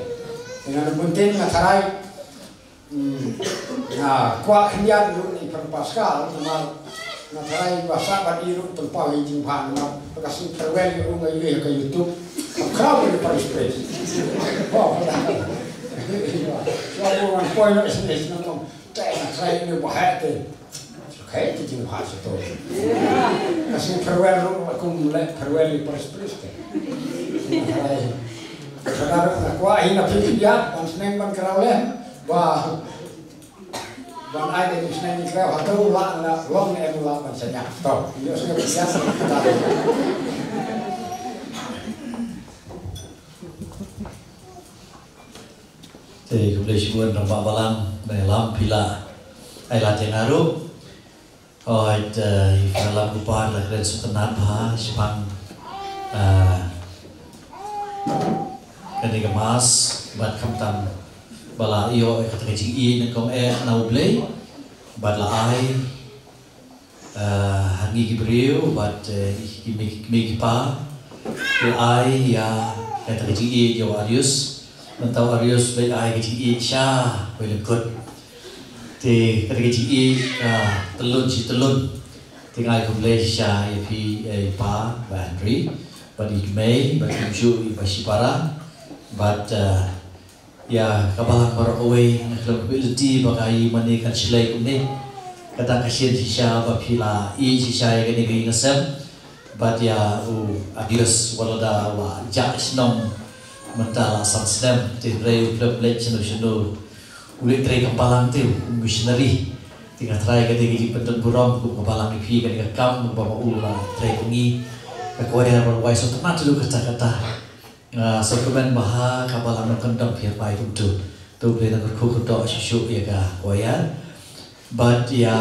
Dengan buntin nga tharai, hmm, nga kwah khyndiat ruh na i Phan Pascal, namar nga tharai ba sah bad i ruh pynpaw ïa i jingbha, namar ba ka sngi farewell ïa u nga ïohi ha ka YouTube. Ka khraw ïa ka Parish Priest. Oh, ka dah. Shuwa ba ngan poi noh sha shnong, te nga tharai ïa u ba heh te. Ka heh te jingbha sha to. Ka sngi farewell ruh kum leh farewell ïa Parish Priest te. Nga tharai. Ka dah ruh nga kwah hi na phi khyndiat ban sneng ban kraw lem. Ba ban ai ka jingsneng jingkraw hato u lah, u lah long ne em u lah ban shaniah. To, ïohsngew khyndiat. Te khublei shibun Rangbah Balang, ba ïalam phi la ai lad ïa nga ruh. Hooid, eh, i Father Lam Kupar la kren sngewtynnat bha shaphang, eh, kane ka mass, bad khamtam ba la ïoh ïa kata ka jingïeit nyngkong eh na U Blei, bad la ai, eh, ha ngi ki briew, bad, eh, ki mei, ki mei ki pa, ki ai ïa kata ka jingïeit ïa u Arius. Mynta u Arius u leit ai ka jingïeit sha Wailing Court. Te kata ka jingïeit ka tyllun shi tyllun. Te nga ai khublei shisha ïa phi, eh, i pa, Bah Henry, bad i mei, bad kumjuh i Bah Shipara, bad, eh, ïa ka balang baroh kawei, nga khlem pynlynti ba ka ïing mane kan shlei kumne. Kata ka shisien shisha ba phi la ïeit shisha ïa kane ka ïing ka sem. Bad ïa u Arius, wat lada u la jah shnong mynta la san snem, te hynrei u khlem leit shano shano. U leit trei kam balang te, u missionary. Te nga tharai ka dei ka jingpyndonkam burom kum ka balang ïa phi, kane ka kam ba ma u la trei kum ngi. Ka kwai ba wai sngewtynnat jong u kata kata. Nga sngewkmen bha ha ka balang nongkyndong phi ïa bai kumtu. To U Blei un kyrkhu kyrdoh shuh shuh ïa ka choir. Bad ïa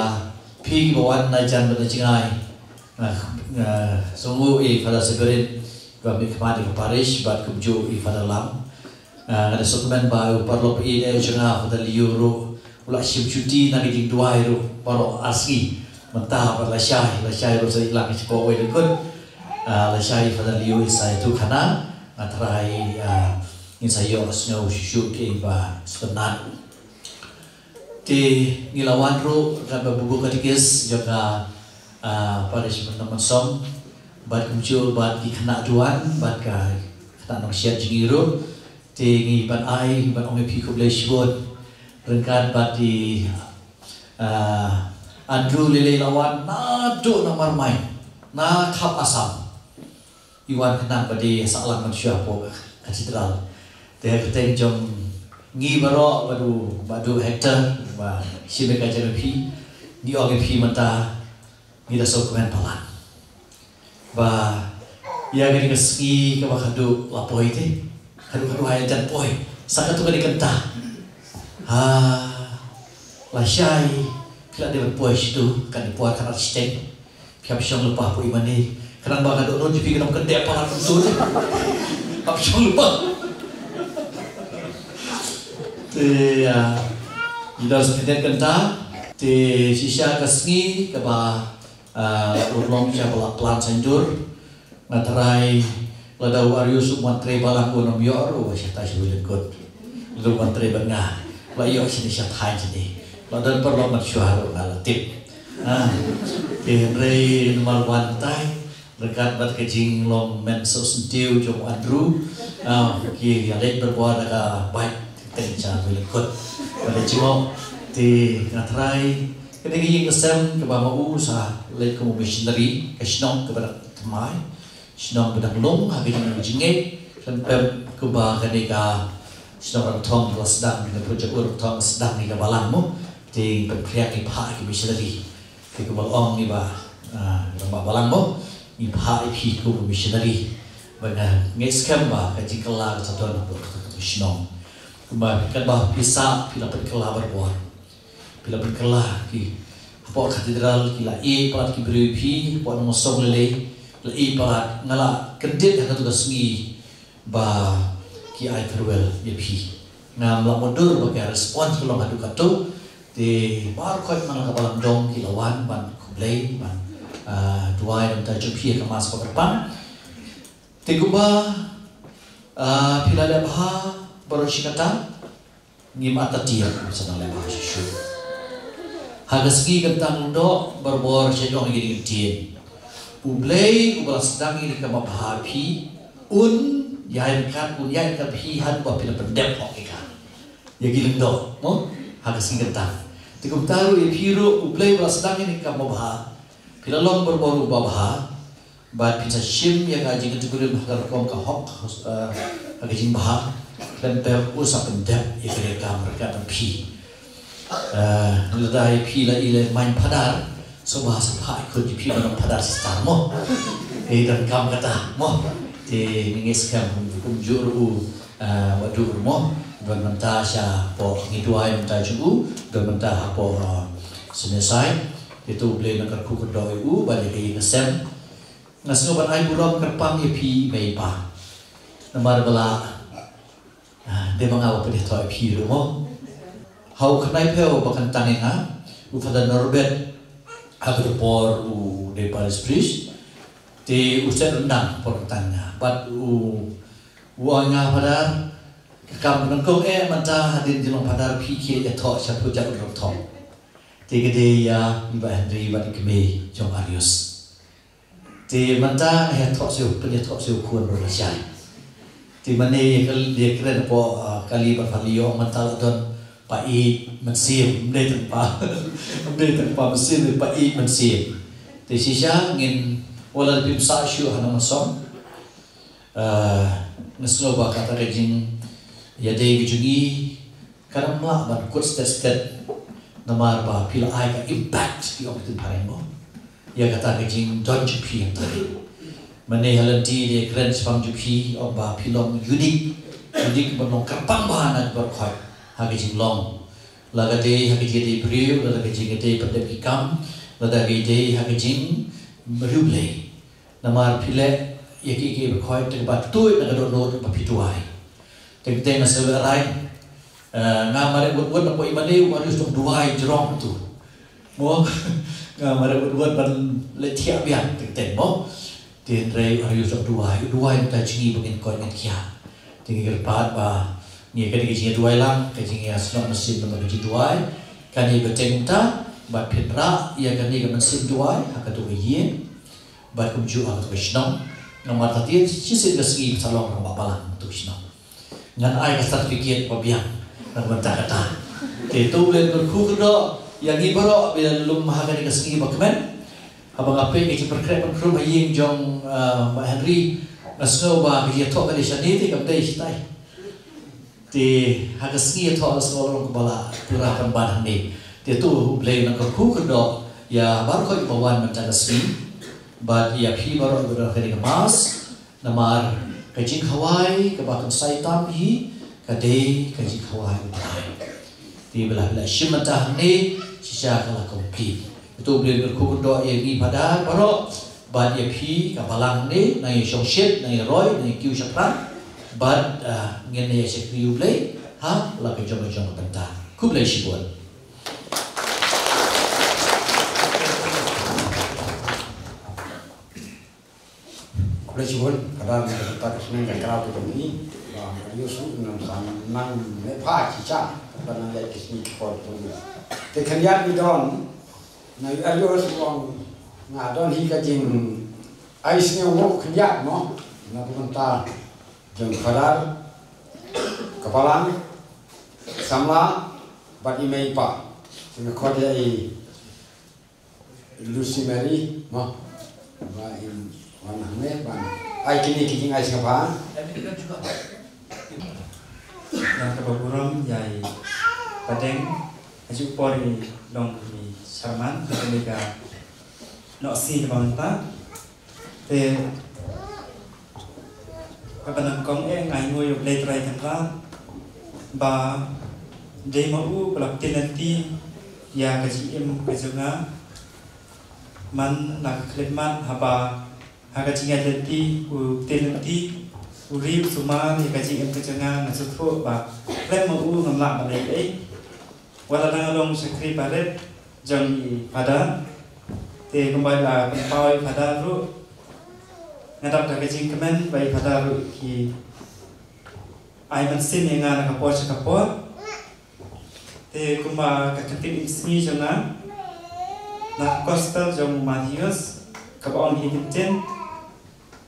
phi kiba wan na jan bad na jngai. Nga, nga sngewnguh ïa i Father Severin ba mih khmat ïa ka parish bad kumjuh i Father Lam. Nga, nga da sngewkmen ba u paralok ïa i jong nga Father Liu ruh U la shim shuti na ka jingduwai ruh baroh ar sngi. Mynta pat lashai, lashai ruh sa ïalang shapoh wei lyngkut. Ah, lashai Father Leo Isaiah Tukhana, nga tharai, ah, ngin sa ïoh sngew shuh shuh kiei ba sngewtynnat. Te ngi la wan ruh ryngkat bad u katikis jong ka, ah, parish Nongmynsong, bad kumjuh bad ki khynnah duwan bad ka khynnah nongshet jong ngi ruh. Te ngi ban ai, ngi ban ong ïa phi khublei shibun ryngkat bad i, ah, Andrew Lele, la wan naduh na Marmain, na khap Assam. I wan khnang ba dei sahlang mynshuwa hapoh Cathedral. Te ha ka kyrteng jong ngi baroh, bad u, bad u Hector, ba shim ïa ka jong phi, ngi ong ïa phi mynta ngi da sngewkmen palat ba ïa kane ka sngi kaba khadduh la poi te, khadduh, khadduh hai jan poi. Sa katto katne kynta. Ha, lashai phi la dei ban poi shatu, kane por ka la shiteng. Phi hap shong lypa hapoh i mane. Khnang ba ka dohnud jong phi kan ym kyndep palat kumto te. Hap shong lypa. Te, ah, ïa, da sa kynta, te shisha ka sngi kaba, ah, urlong sha ba la plan saiñdur. Nga tharai lada u Arius u ban trei balang, un ym ïoh ruh shatai sha wei lyngkut. Lada u ban trei bad nga, u la ïoh shane shatai shane. U la don paralok mynshuwa ruh, nga la tip. Ah, te hynrei namar wan tai ryngkat bad ka jinglong men sngewsynñiew jong u Andrew, ah, ki ïaleit barabor da ka bike, teng sha wei lyngkut. Bad la jngoh, te nga tharai kane ka ïing ka sem kaba ma u sa leit kum u missionary, ka shnong kaba dang thymmai, shnong ba dang lung ha ka jingngeit, khlem pep kumba kane ka shnong Rangthong ka la sdang, kane ka pyrshah u Rangthong ka sdang ïa ka balang mo, te pynphriang ïa pha ki missionary. Te kumba la ong ïa ba, ah, rangbah balang mo, ngi phah ïa phi kum u missionary. Ba nga ngeit skhem ba ka jingkylla ka sa don hapoh kata ka shnong. Kumba katba phi sah, phi la pynkylla barabor. Phi la pynkylla ki, hapoh Cathedral ki la ïeit palat ki briew ïa phi, hapoh Nongmynsong lei lei ki la ïeit palat. Nga la kyndit ha kato ka sngi ba ki ai farewell ïa phi. Ngam lah mutdur ba ka response ka long haduh kato. Te baroh khoit man la ka balang dong ki la wan ban khublei, ban, ah, duwai na ka bynta jong phi ha ka Mass ba kyrpang. Te kumba, ah, phi la leh bha baroh shi katta, ngim ata tiar, sa nang leh bha shuh shuh. Ha ka sngi Kyntang Lyngdoh barabor sha jong ngi, ngi tiar. U Blei uba la sdang ïa ka mapha ha phi, un ïaid ryngkat, un ïaid ryngkat phi haduh ba phi la pyndep hok ïa ka, ïa ki lyngdoh mo, ha ka sngi Kyntang. Te kumta ruh ïa phi ruh, U Blei uba la sdang ïa ka mapha, phi la long barabor u babha, bad phin sa shim ïa ka jingkyntu kurim ha ka rukom ka hok, eh, ha ka jingbha, khlem pep u sa pyndep ïa ka kam ryngkat bad phi. Eh, lada ïa phi la i leh main phadar, sngewbha sa phah ïa khun jong phi ban long phadar sister mo. Te donkam kata mo. Te ngi ngeit skhem kumjuh ruh u, eh, Bah Dur mo. Don mynta shapoh, ngi duwai mynta jong u, don mynta hapoh, eh, Sunnyside. Te to U Blei un kyrkhu kyrdoh ïa u bad ïa ka ïing ka sem. Nga sngew ban ai burom kyrpang ïa phi mei pa. Namar ba la, ah, dei ma nga ba pynïathoh ïa phi ruh mo. Ha u khynnai phew ba kyntang ïa nga, u Father Norbert, ha ka por u dei parish priest, te u set ryndang por kyntang ïa nga. Bad u, u ong ïa nga, Father, ka kam ka nyngkong eh mynta hadien jinglong Father phi khie ïathoh sha Pyrshah Rangthong. Te ka dei ïa i Bah Henry bad i kmie jong Arius. Te mynta nga ïathoh sha u, pynïathoh sha u khun ruh lashai. Te mane ka dei kren hapoh, ah, kali bad pha lei ïoh mynta la don pa ïeit mynsiem, ym dei tang pa, ym dei tang pa mynsiem, pa ïeit mynsiem. Te shisha ngin, wat la phim sah shuh ha Nongmynsong. Ah, nga sngew ba kata ka jingïadei ka jong ngi kan ym lah ban kut stet stet, namar ba phi la ai ka impact, phi ong ktien phareng mo, ïa kata ka jingdon jong phi hangtai. Mane ha lynti de kren shaphang jong phi, ong ba phi long unique, unique ban long kyrpang bha na ki baroh khoit ha ka jinglong. Lada ka dei ha ka jingïadei briew, lada ka jingïadei pyndep ki kam, lada ka dei ha ka jingriewblei. Namar phi leh ïa kiei kiei baroh khoit tang ba tuid na ka dohnud ba phi duwai. Teng teng nga sngewlehrain, Eh, nga mareh wut wut na poi mane u Arius dang duwai jrong tu. Mo, nga mareh wut wut ban leit thiah biang te ten mo. Te hynrei u Arius dang duwai, u duwai mynta jngi ba ngin koit ngin khiah. Te ngi kyrpad ba ngi ka dei ka jingduwai lang, ka jingïasnoh mynsiem namar ka jingduwai. Kane ba teng mynta, bad phin rah ïa kane ka mynsiem duwai ha kato ka ïing. Bad kumjuh ha kato ka shnong. Namar ta tieng shisien ka sngi phin sa long rangbah balang kato ka shnong. Ngan ai ka certificate ba biang na ka bynta kata. Te to U Blei un kyrkhu kyrdoh ïa ngi baroh ba la lum ha kane ka sngi ba kmen. Haba nga peit ka jingpyrkhat pynkhrum ha ïing jong, ah, Bah Henry, nga sngew ba ka jingïathoh ka dei shane te kam dei shatai. Te ha ka sngi ïathoh la sngew long kaba la pura pynban hangne. Te to U Blei un kyrkhu kyrdoh ïa baroh kiba wan mynta ka sngi. Bad ïa phi baroh kiba don ha kane ka mass. Namar ka jingkhawai kaba kynsai tam hi ka dei ka jingkhawai U Blei. Te ba la, ba la shim mynta hangne shisha ka la complete. Te to U Blei un kyrkhu kyrdoh ïa ngi Phadar baroh bad ïa phi ka balang hangne, nang ïa shongshit, nang ïa roi, nang ïa kiew shaphrang bad, ah, ngin ïa shakri U Blei ha la ka jong ka jong ka bynta. Khublei shibun. Khublei shibun, ka dang ka ta ka shnong ka kraw ka jong i. Ba ka ïoh su nang san nang ne pha chi cha. Ka nang leit ka sngi ka por tu. Te khyndiat ni don. Na ïoh su ong nga don hi ka jing ai sngew ngu khyndiat mo. Na ka bynta jong Phadar, ka balang, samla, bad i mei i pa. Te nga khot ïa i Lucy Mary, mo. Ba in wan hangne, ban ai kine ki jingai sngewbha. Nga kaba burom ïa i Padeng, ha ju por i long i Sharman, ha kane ka nohsngi kaba mynta. Te kaba nyngkong eh nga ainguh ïa U Blei Trai Kynrad ba dei ma u ba la pynlynti ïa ka jingim ka jong nga. Man la ka khyllipmat haba ha ka jingïaid lynti u pynlynti, u ri u sumar ïa ka jingim ka jong nga, nga sngewthuh ba khlem ma u ngam lah ban leh ei. Wat la dang long shakri barit jong i Phadar. Te kumba la pynpaw i Phadar ruh, nga dap da ka jingkmen ba i Phadar ruh ki ai mynsiem ïa nga na ka por sha ka por. Te kumba ka ktien im sngi jong nga na ka gospel jong u Mathaios kaba ong hi ktien,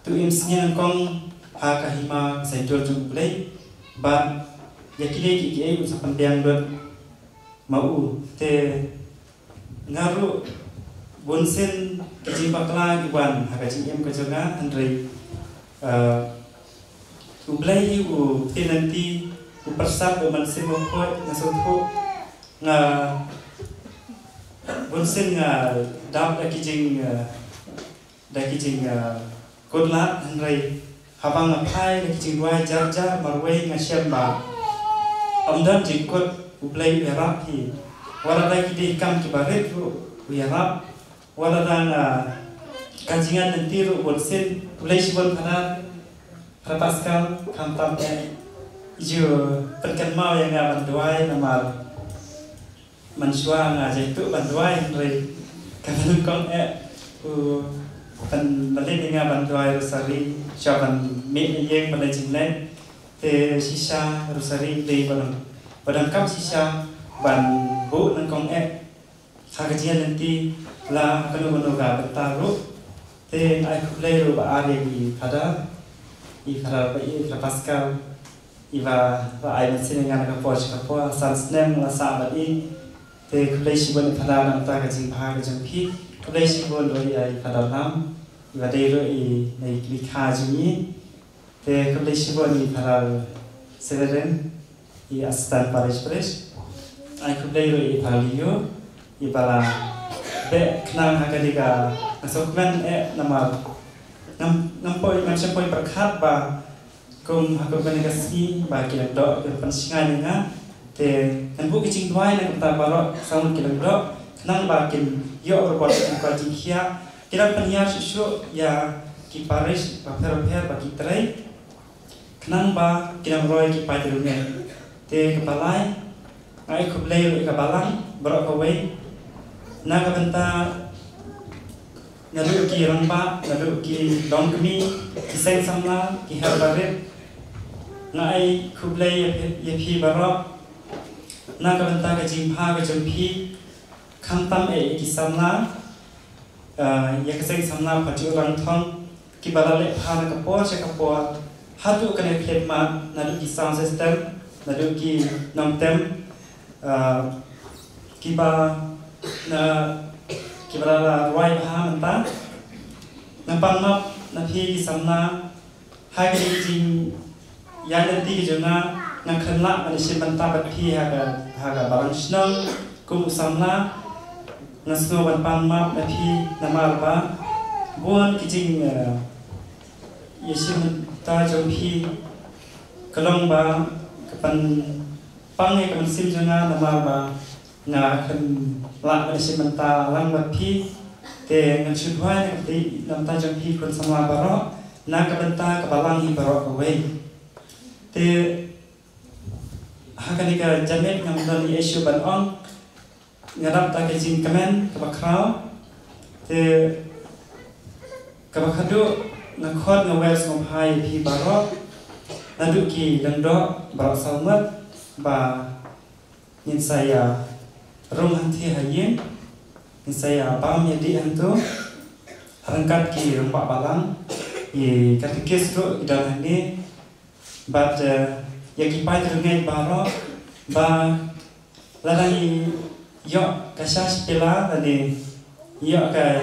to im sngi nyngkong ha ka hima saiñdur jong U Blei, bad ïa kine kiei kiei un sa pynbiang lut ma u. Te nga ruh bunsien ki jingbakla ki wan ha ka jingim ka jong nga, hynrei, eh, U Blei u pynlynti, u pyrsad, u mynsiem bakhuid, nga sngewthuh nga bunsien nga dap da ki jing, eh, da ki jing, eh, kut lad, hynrei haba nga phai da ki jingduwai jar jar marwei nga shem ba ym don jingkut, U Blei u ïarap hi. Wat la da ki dei kam kiba rit ruh u ïarap. Wat la da, eh, ka jingïaid lynti ruh bunsien. Khublei shibun Phadar, Phadar Pascal, khamtam eh i ju pynkynmaw ïa nga ban duwai namar mynshuwa nga jaituh ban duwai, hynrei kaba nyngkong eh u pynmlien ïa nga ban duwai rosari shuwa ban mih na ïing ban leit jingleit. Te shisha rosari dei ba don, ba donkam shisha ban buh nyngkong eh ha ka jingïaid lynti la ha kano kano ka bynta ruh. Te nga ai khublei ruh ba ar ïa i Phadar, i Phadar ba i Phadar Pascal, iba la ai mynsiem ïa nga na ka por sha ka por, san snem la sah bad i. Te khublei shibun i Phadar na ka bynta ka jingbha ka jong phi. Khublei shibun ruh ïa i Phadar Lam, iba dei ruh i na i kmie kha jong ngi. Te khublei shibun i Phadar Severin, i Assistant Parish Priest. Ai khublei ruh i Phadar Lio, iba la beh khnang ha kane ka, nga sngewkmen eh namar ngam, ngam poi, ngam shym poi pyrkhat ba kum ha kum kane ka sngi ba ki lyngdoh ki pynshngaiñ ïa nga. Te ngan buh ki jingduwai na ka bynta baroh, sa mut ki lyngdoh, khnang ba kin ïoh ryngkat kin kwah jingkhiah. Ki dang pynhiar shuh shuh ïa ki parish bapher bapher ba ki trei, khnang ba kin ym roi ki paid riewngeit. Te kaba lai, nga ai khublei ïa ka balang baroh kawei na ka bynta naduh ki rangbah, naduh ki longkmie, ki seng samla, ki heh barit. Nga ai khublei ïa phi, ïa phi baroh na ka bynta ka jingpha ka jong phi, khamtam eh ïa ki samla, ah, ïa ka seng samla Phajuh Rangthong, kiba la leh pha na ka por sha ka por, haduh kane ka khlieh mat, naduh ki sound system, naduh ki nongtem, ah, kiba na, kiba la, la rwai bha mynta. Nga pan map na phi ki samla, ha kine ki jingïaid lynti ki jong nga, nga khlem lah ban ïashim bynta bad phi ha ka, ha ka balang shnong kum u samla. Nga sngew ban pan map na phi namar ba bun ki jing, eh, ïashim bynta jong phi ka long ba ka pynpang ïa ka mynsiem jong nga namar ba nga khlem lah ban ïashim bynta lang bad phi. Te ngan shu duwai na ka bynta jong phi khun samla baroh, na ka bynta ka balang hi baroh kawei. Te ha kane ka janmiet ngam don ei ei shuh ban ong, nga dap da ka jingkmen kaba khraw. Te kaba khadduh nga khot nga wer sngewbha ïa phi baroh, naduh ki lyngdoh baroh saw ngut, ba ngin sa ïa rung hangtei ha ïing, ngin sa ïa bam ïa dih hangto ryngkat ki rangbah balang, ïa katikis ruh ki don hangne. Bad, eh, ïa ki paid ryngen baroh, ba lada ngi ïoh ka sha shipila lane ïoh ka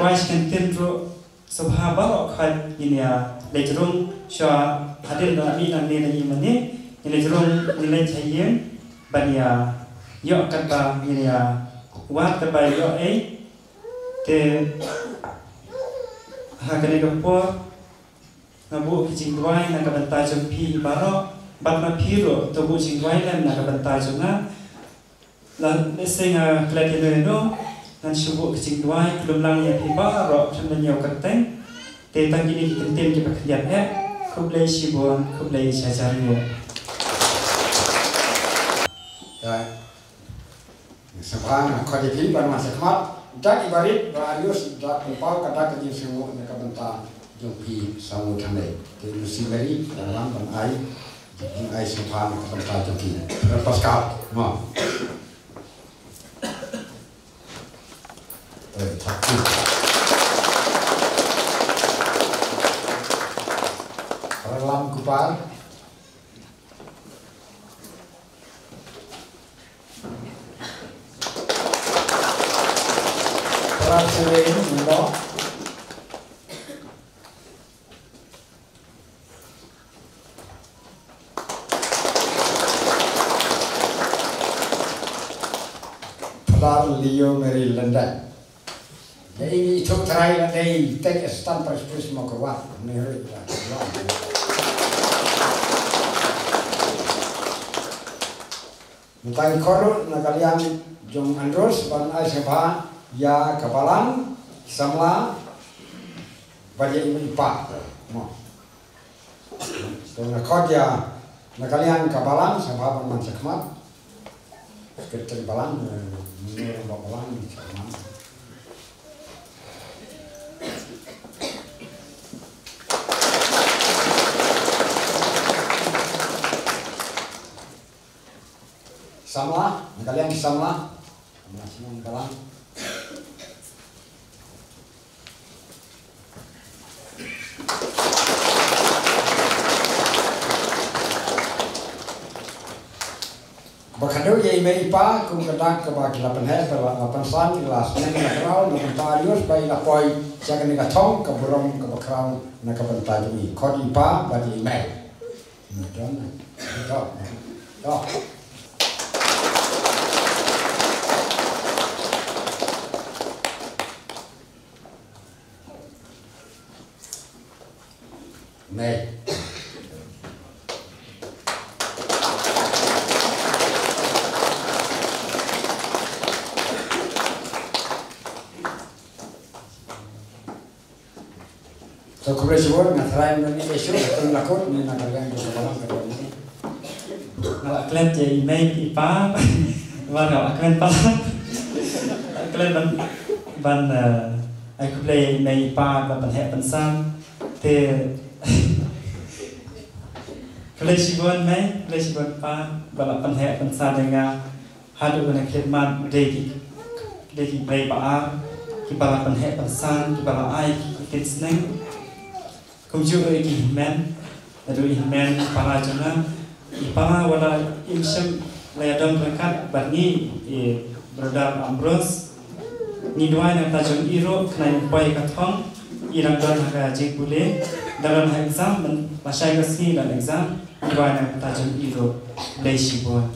kwai shi kyntien ruh, sngewbha baroh khoit ngin ïa leit rung shuwa hadien ba la mih nangne na ïing mane, ngin leit rung, ngin leit ha ïing ban ïa ïoh katba ngin ïa wad katba ïoh ei. Te ha kane ka por nga buh ki jingduwai na ka bynta jong phi baroh, bad ma phi ruh to buh jingduwai lem na ka bynta jong nga. Lehse nga klet ïano ïano, ngan shu buh ka jingduwai khlem lang ïa phi baroh khlem da ñiew kyrteng. Te tang kine ki kyntien kiba khyndiat eh. Khublei shibun, khublei shihajar nguh. Te sngewbha nga khot ïa phi ban wan shakhmat. Da ki barit ba Arius da pynpaw ka dak ka jingsngewnguh na ka bynta jong phi sawdong thangne. Te Lucy Mary da wan ban ai. Jingaiei sngewbha na ka bynta jong ki. Pascal, mo. Eh, thank you. Ralam Kupar. Praswin, mo. Phadar Leo Mary Lyndet. Dei ngi tuk trai la dei tek stan pres pres mo kerwat. Ni ri la. Mynta ngi khot ruh na ka liang jong Andros ban ai sngewbha ïa ka balang, samla bad ïa i mei i pa. Mo. Te nga khot ïa na ka liang ka balang sngewbha ban wan shakhmat. Secretary balang, eh, mynno ba balang shakhmat. Samla, na ka liang ki samla. Samla shnong balang. Ba khadduh ïa i mei i pa kum ka dak kaba ki la pynheh, ba la, la pynsan, ki la snem, la khraw na ka bynta Arius ba i la poi sha kane ka thong ka burom kaba khraw na ka bynta jong i. Khot i pa bad i mei. Mei. To khublei shibun, nga tharai mynne ka issue ka tang la kut, mynne na ka liang jong ka balang ka don mynne. Nga la klet ïa i mei i pa. Ba nga la klet pa. Klet ban, ban, eh, ai khublei ïa i mei i pa ba pynheh pynsan. Te khublei shibun mei, khublei shibun pa ba la pynheh pynsan ïa nga. Haduh ban khlieh mat dei ki, dei ki briew ba ar kiba la pynheh pynsan, kiba la ai ki ktien sneng. Kumjuh ruh ïa ki hynmen, naduh i hynmen para jong nga, i para ba la im shym la ïadon ryngkat bad ngi, i brother Ambrose. Ngi duwai na ka bynta jong i ruh, khnang ba i poi ka thong, i dang don ha ka jingpule, dang don ha exam, ban lashai ka sngi don exam. Duwai na ka bynta jong i ruh. Khublei shibun.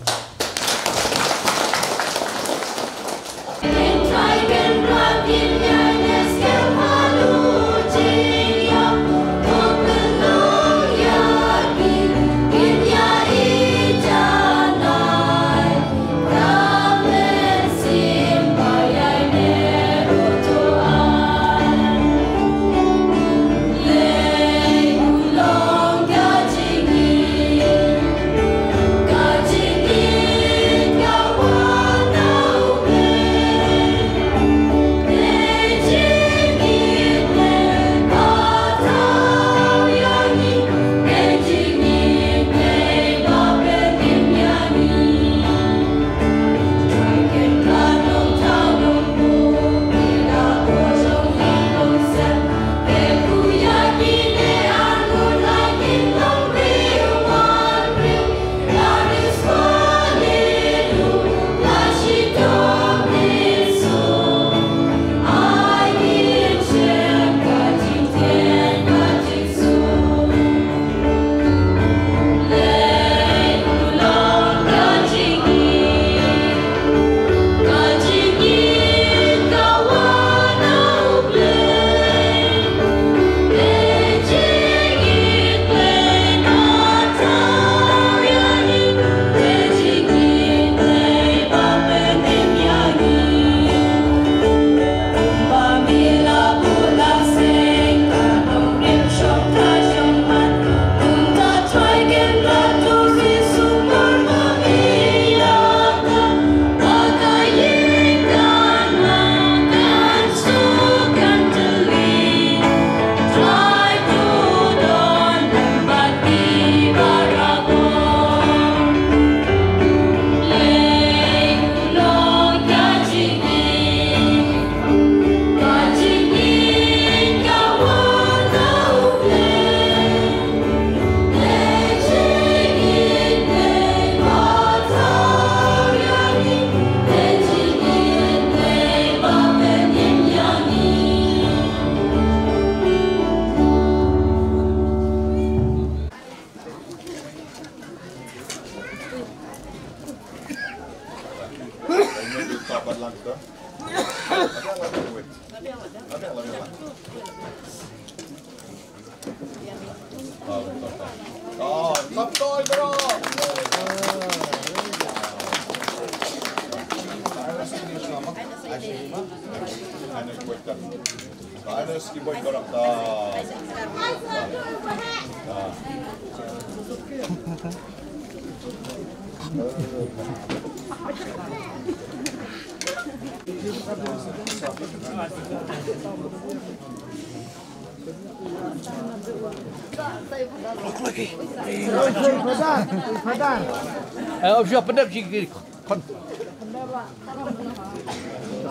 Eh, obsha pedap sikit. Kon.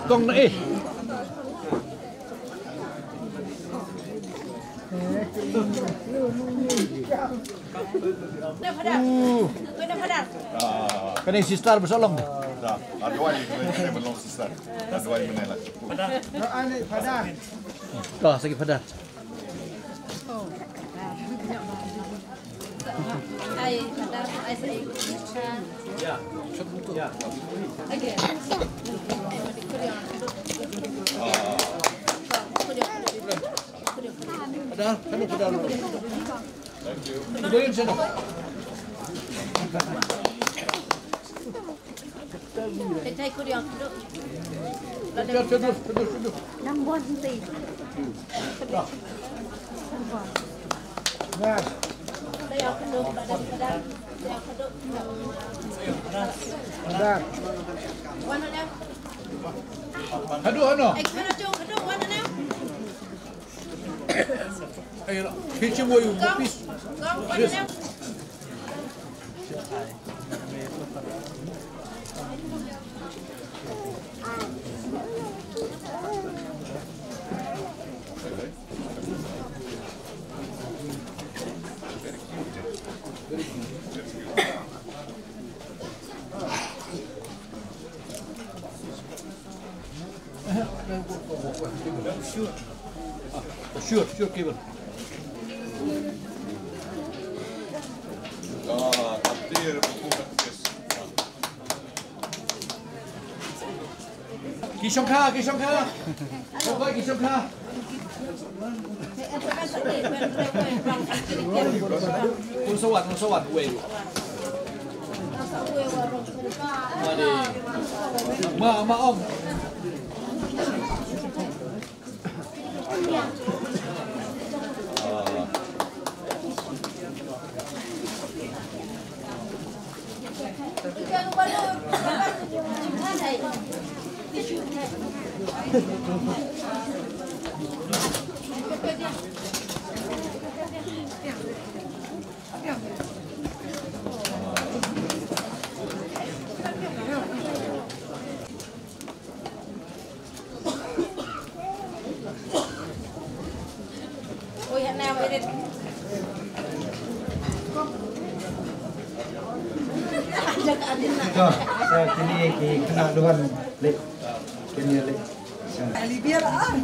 Kong na eh. Kane sister ba sha long. Da, adwai kane ba long sister. Adwai mane la. Ka sagi pada. Pada, kanu pada. Thank you. Haduh, haduh. Ayo, kitchen boy, please. Yes. Sure, sure, Kevin. Ki shongkha, ki shongkha. Shongkha, ki shongkha. Ung sawat, ung sawat, wei. Ma, ma, ong. Oi, hana, wait it. Ito, sa kini ki kena duhan lek. Kini lek. Sa. Ali biar ah.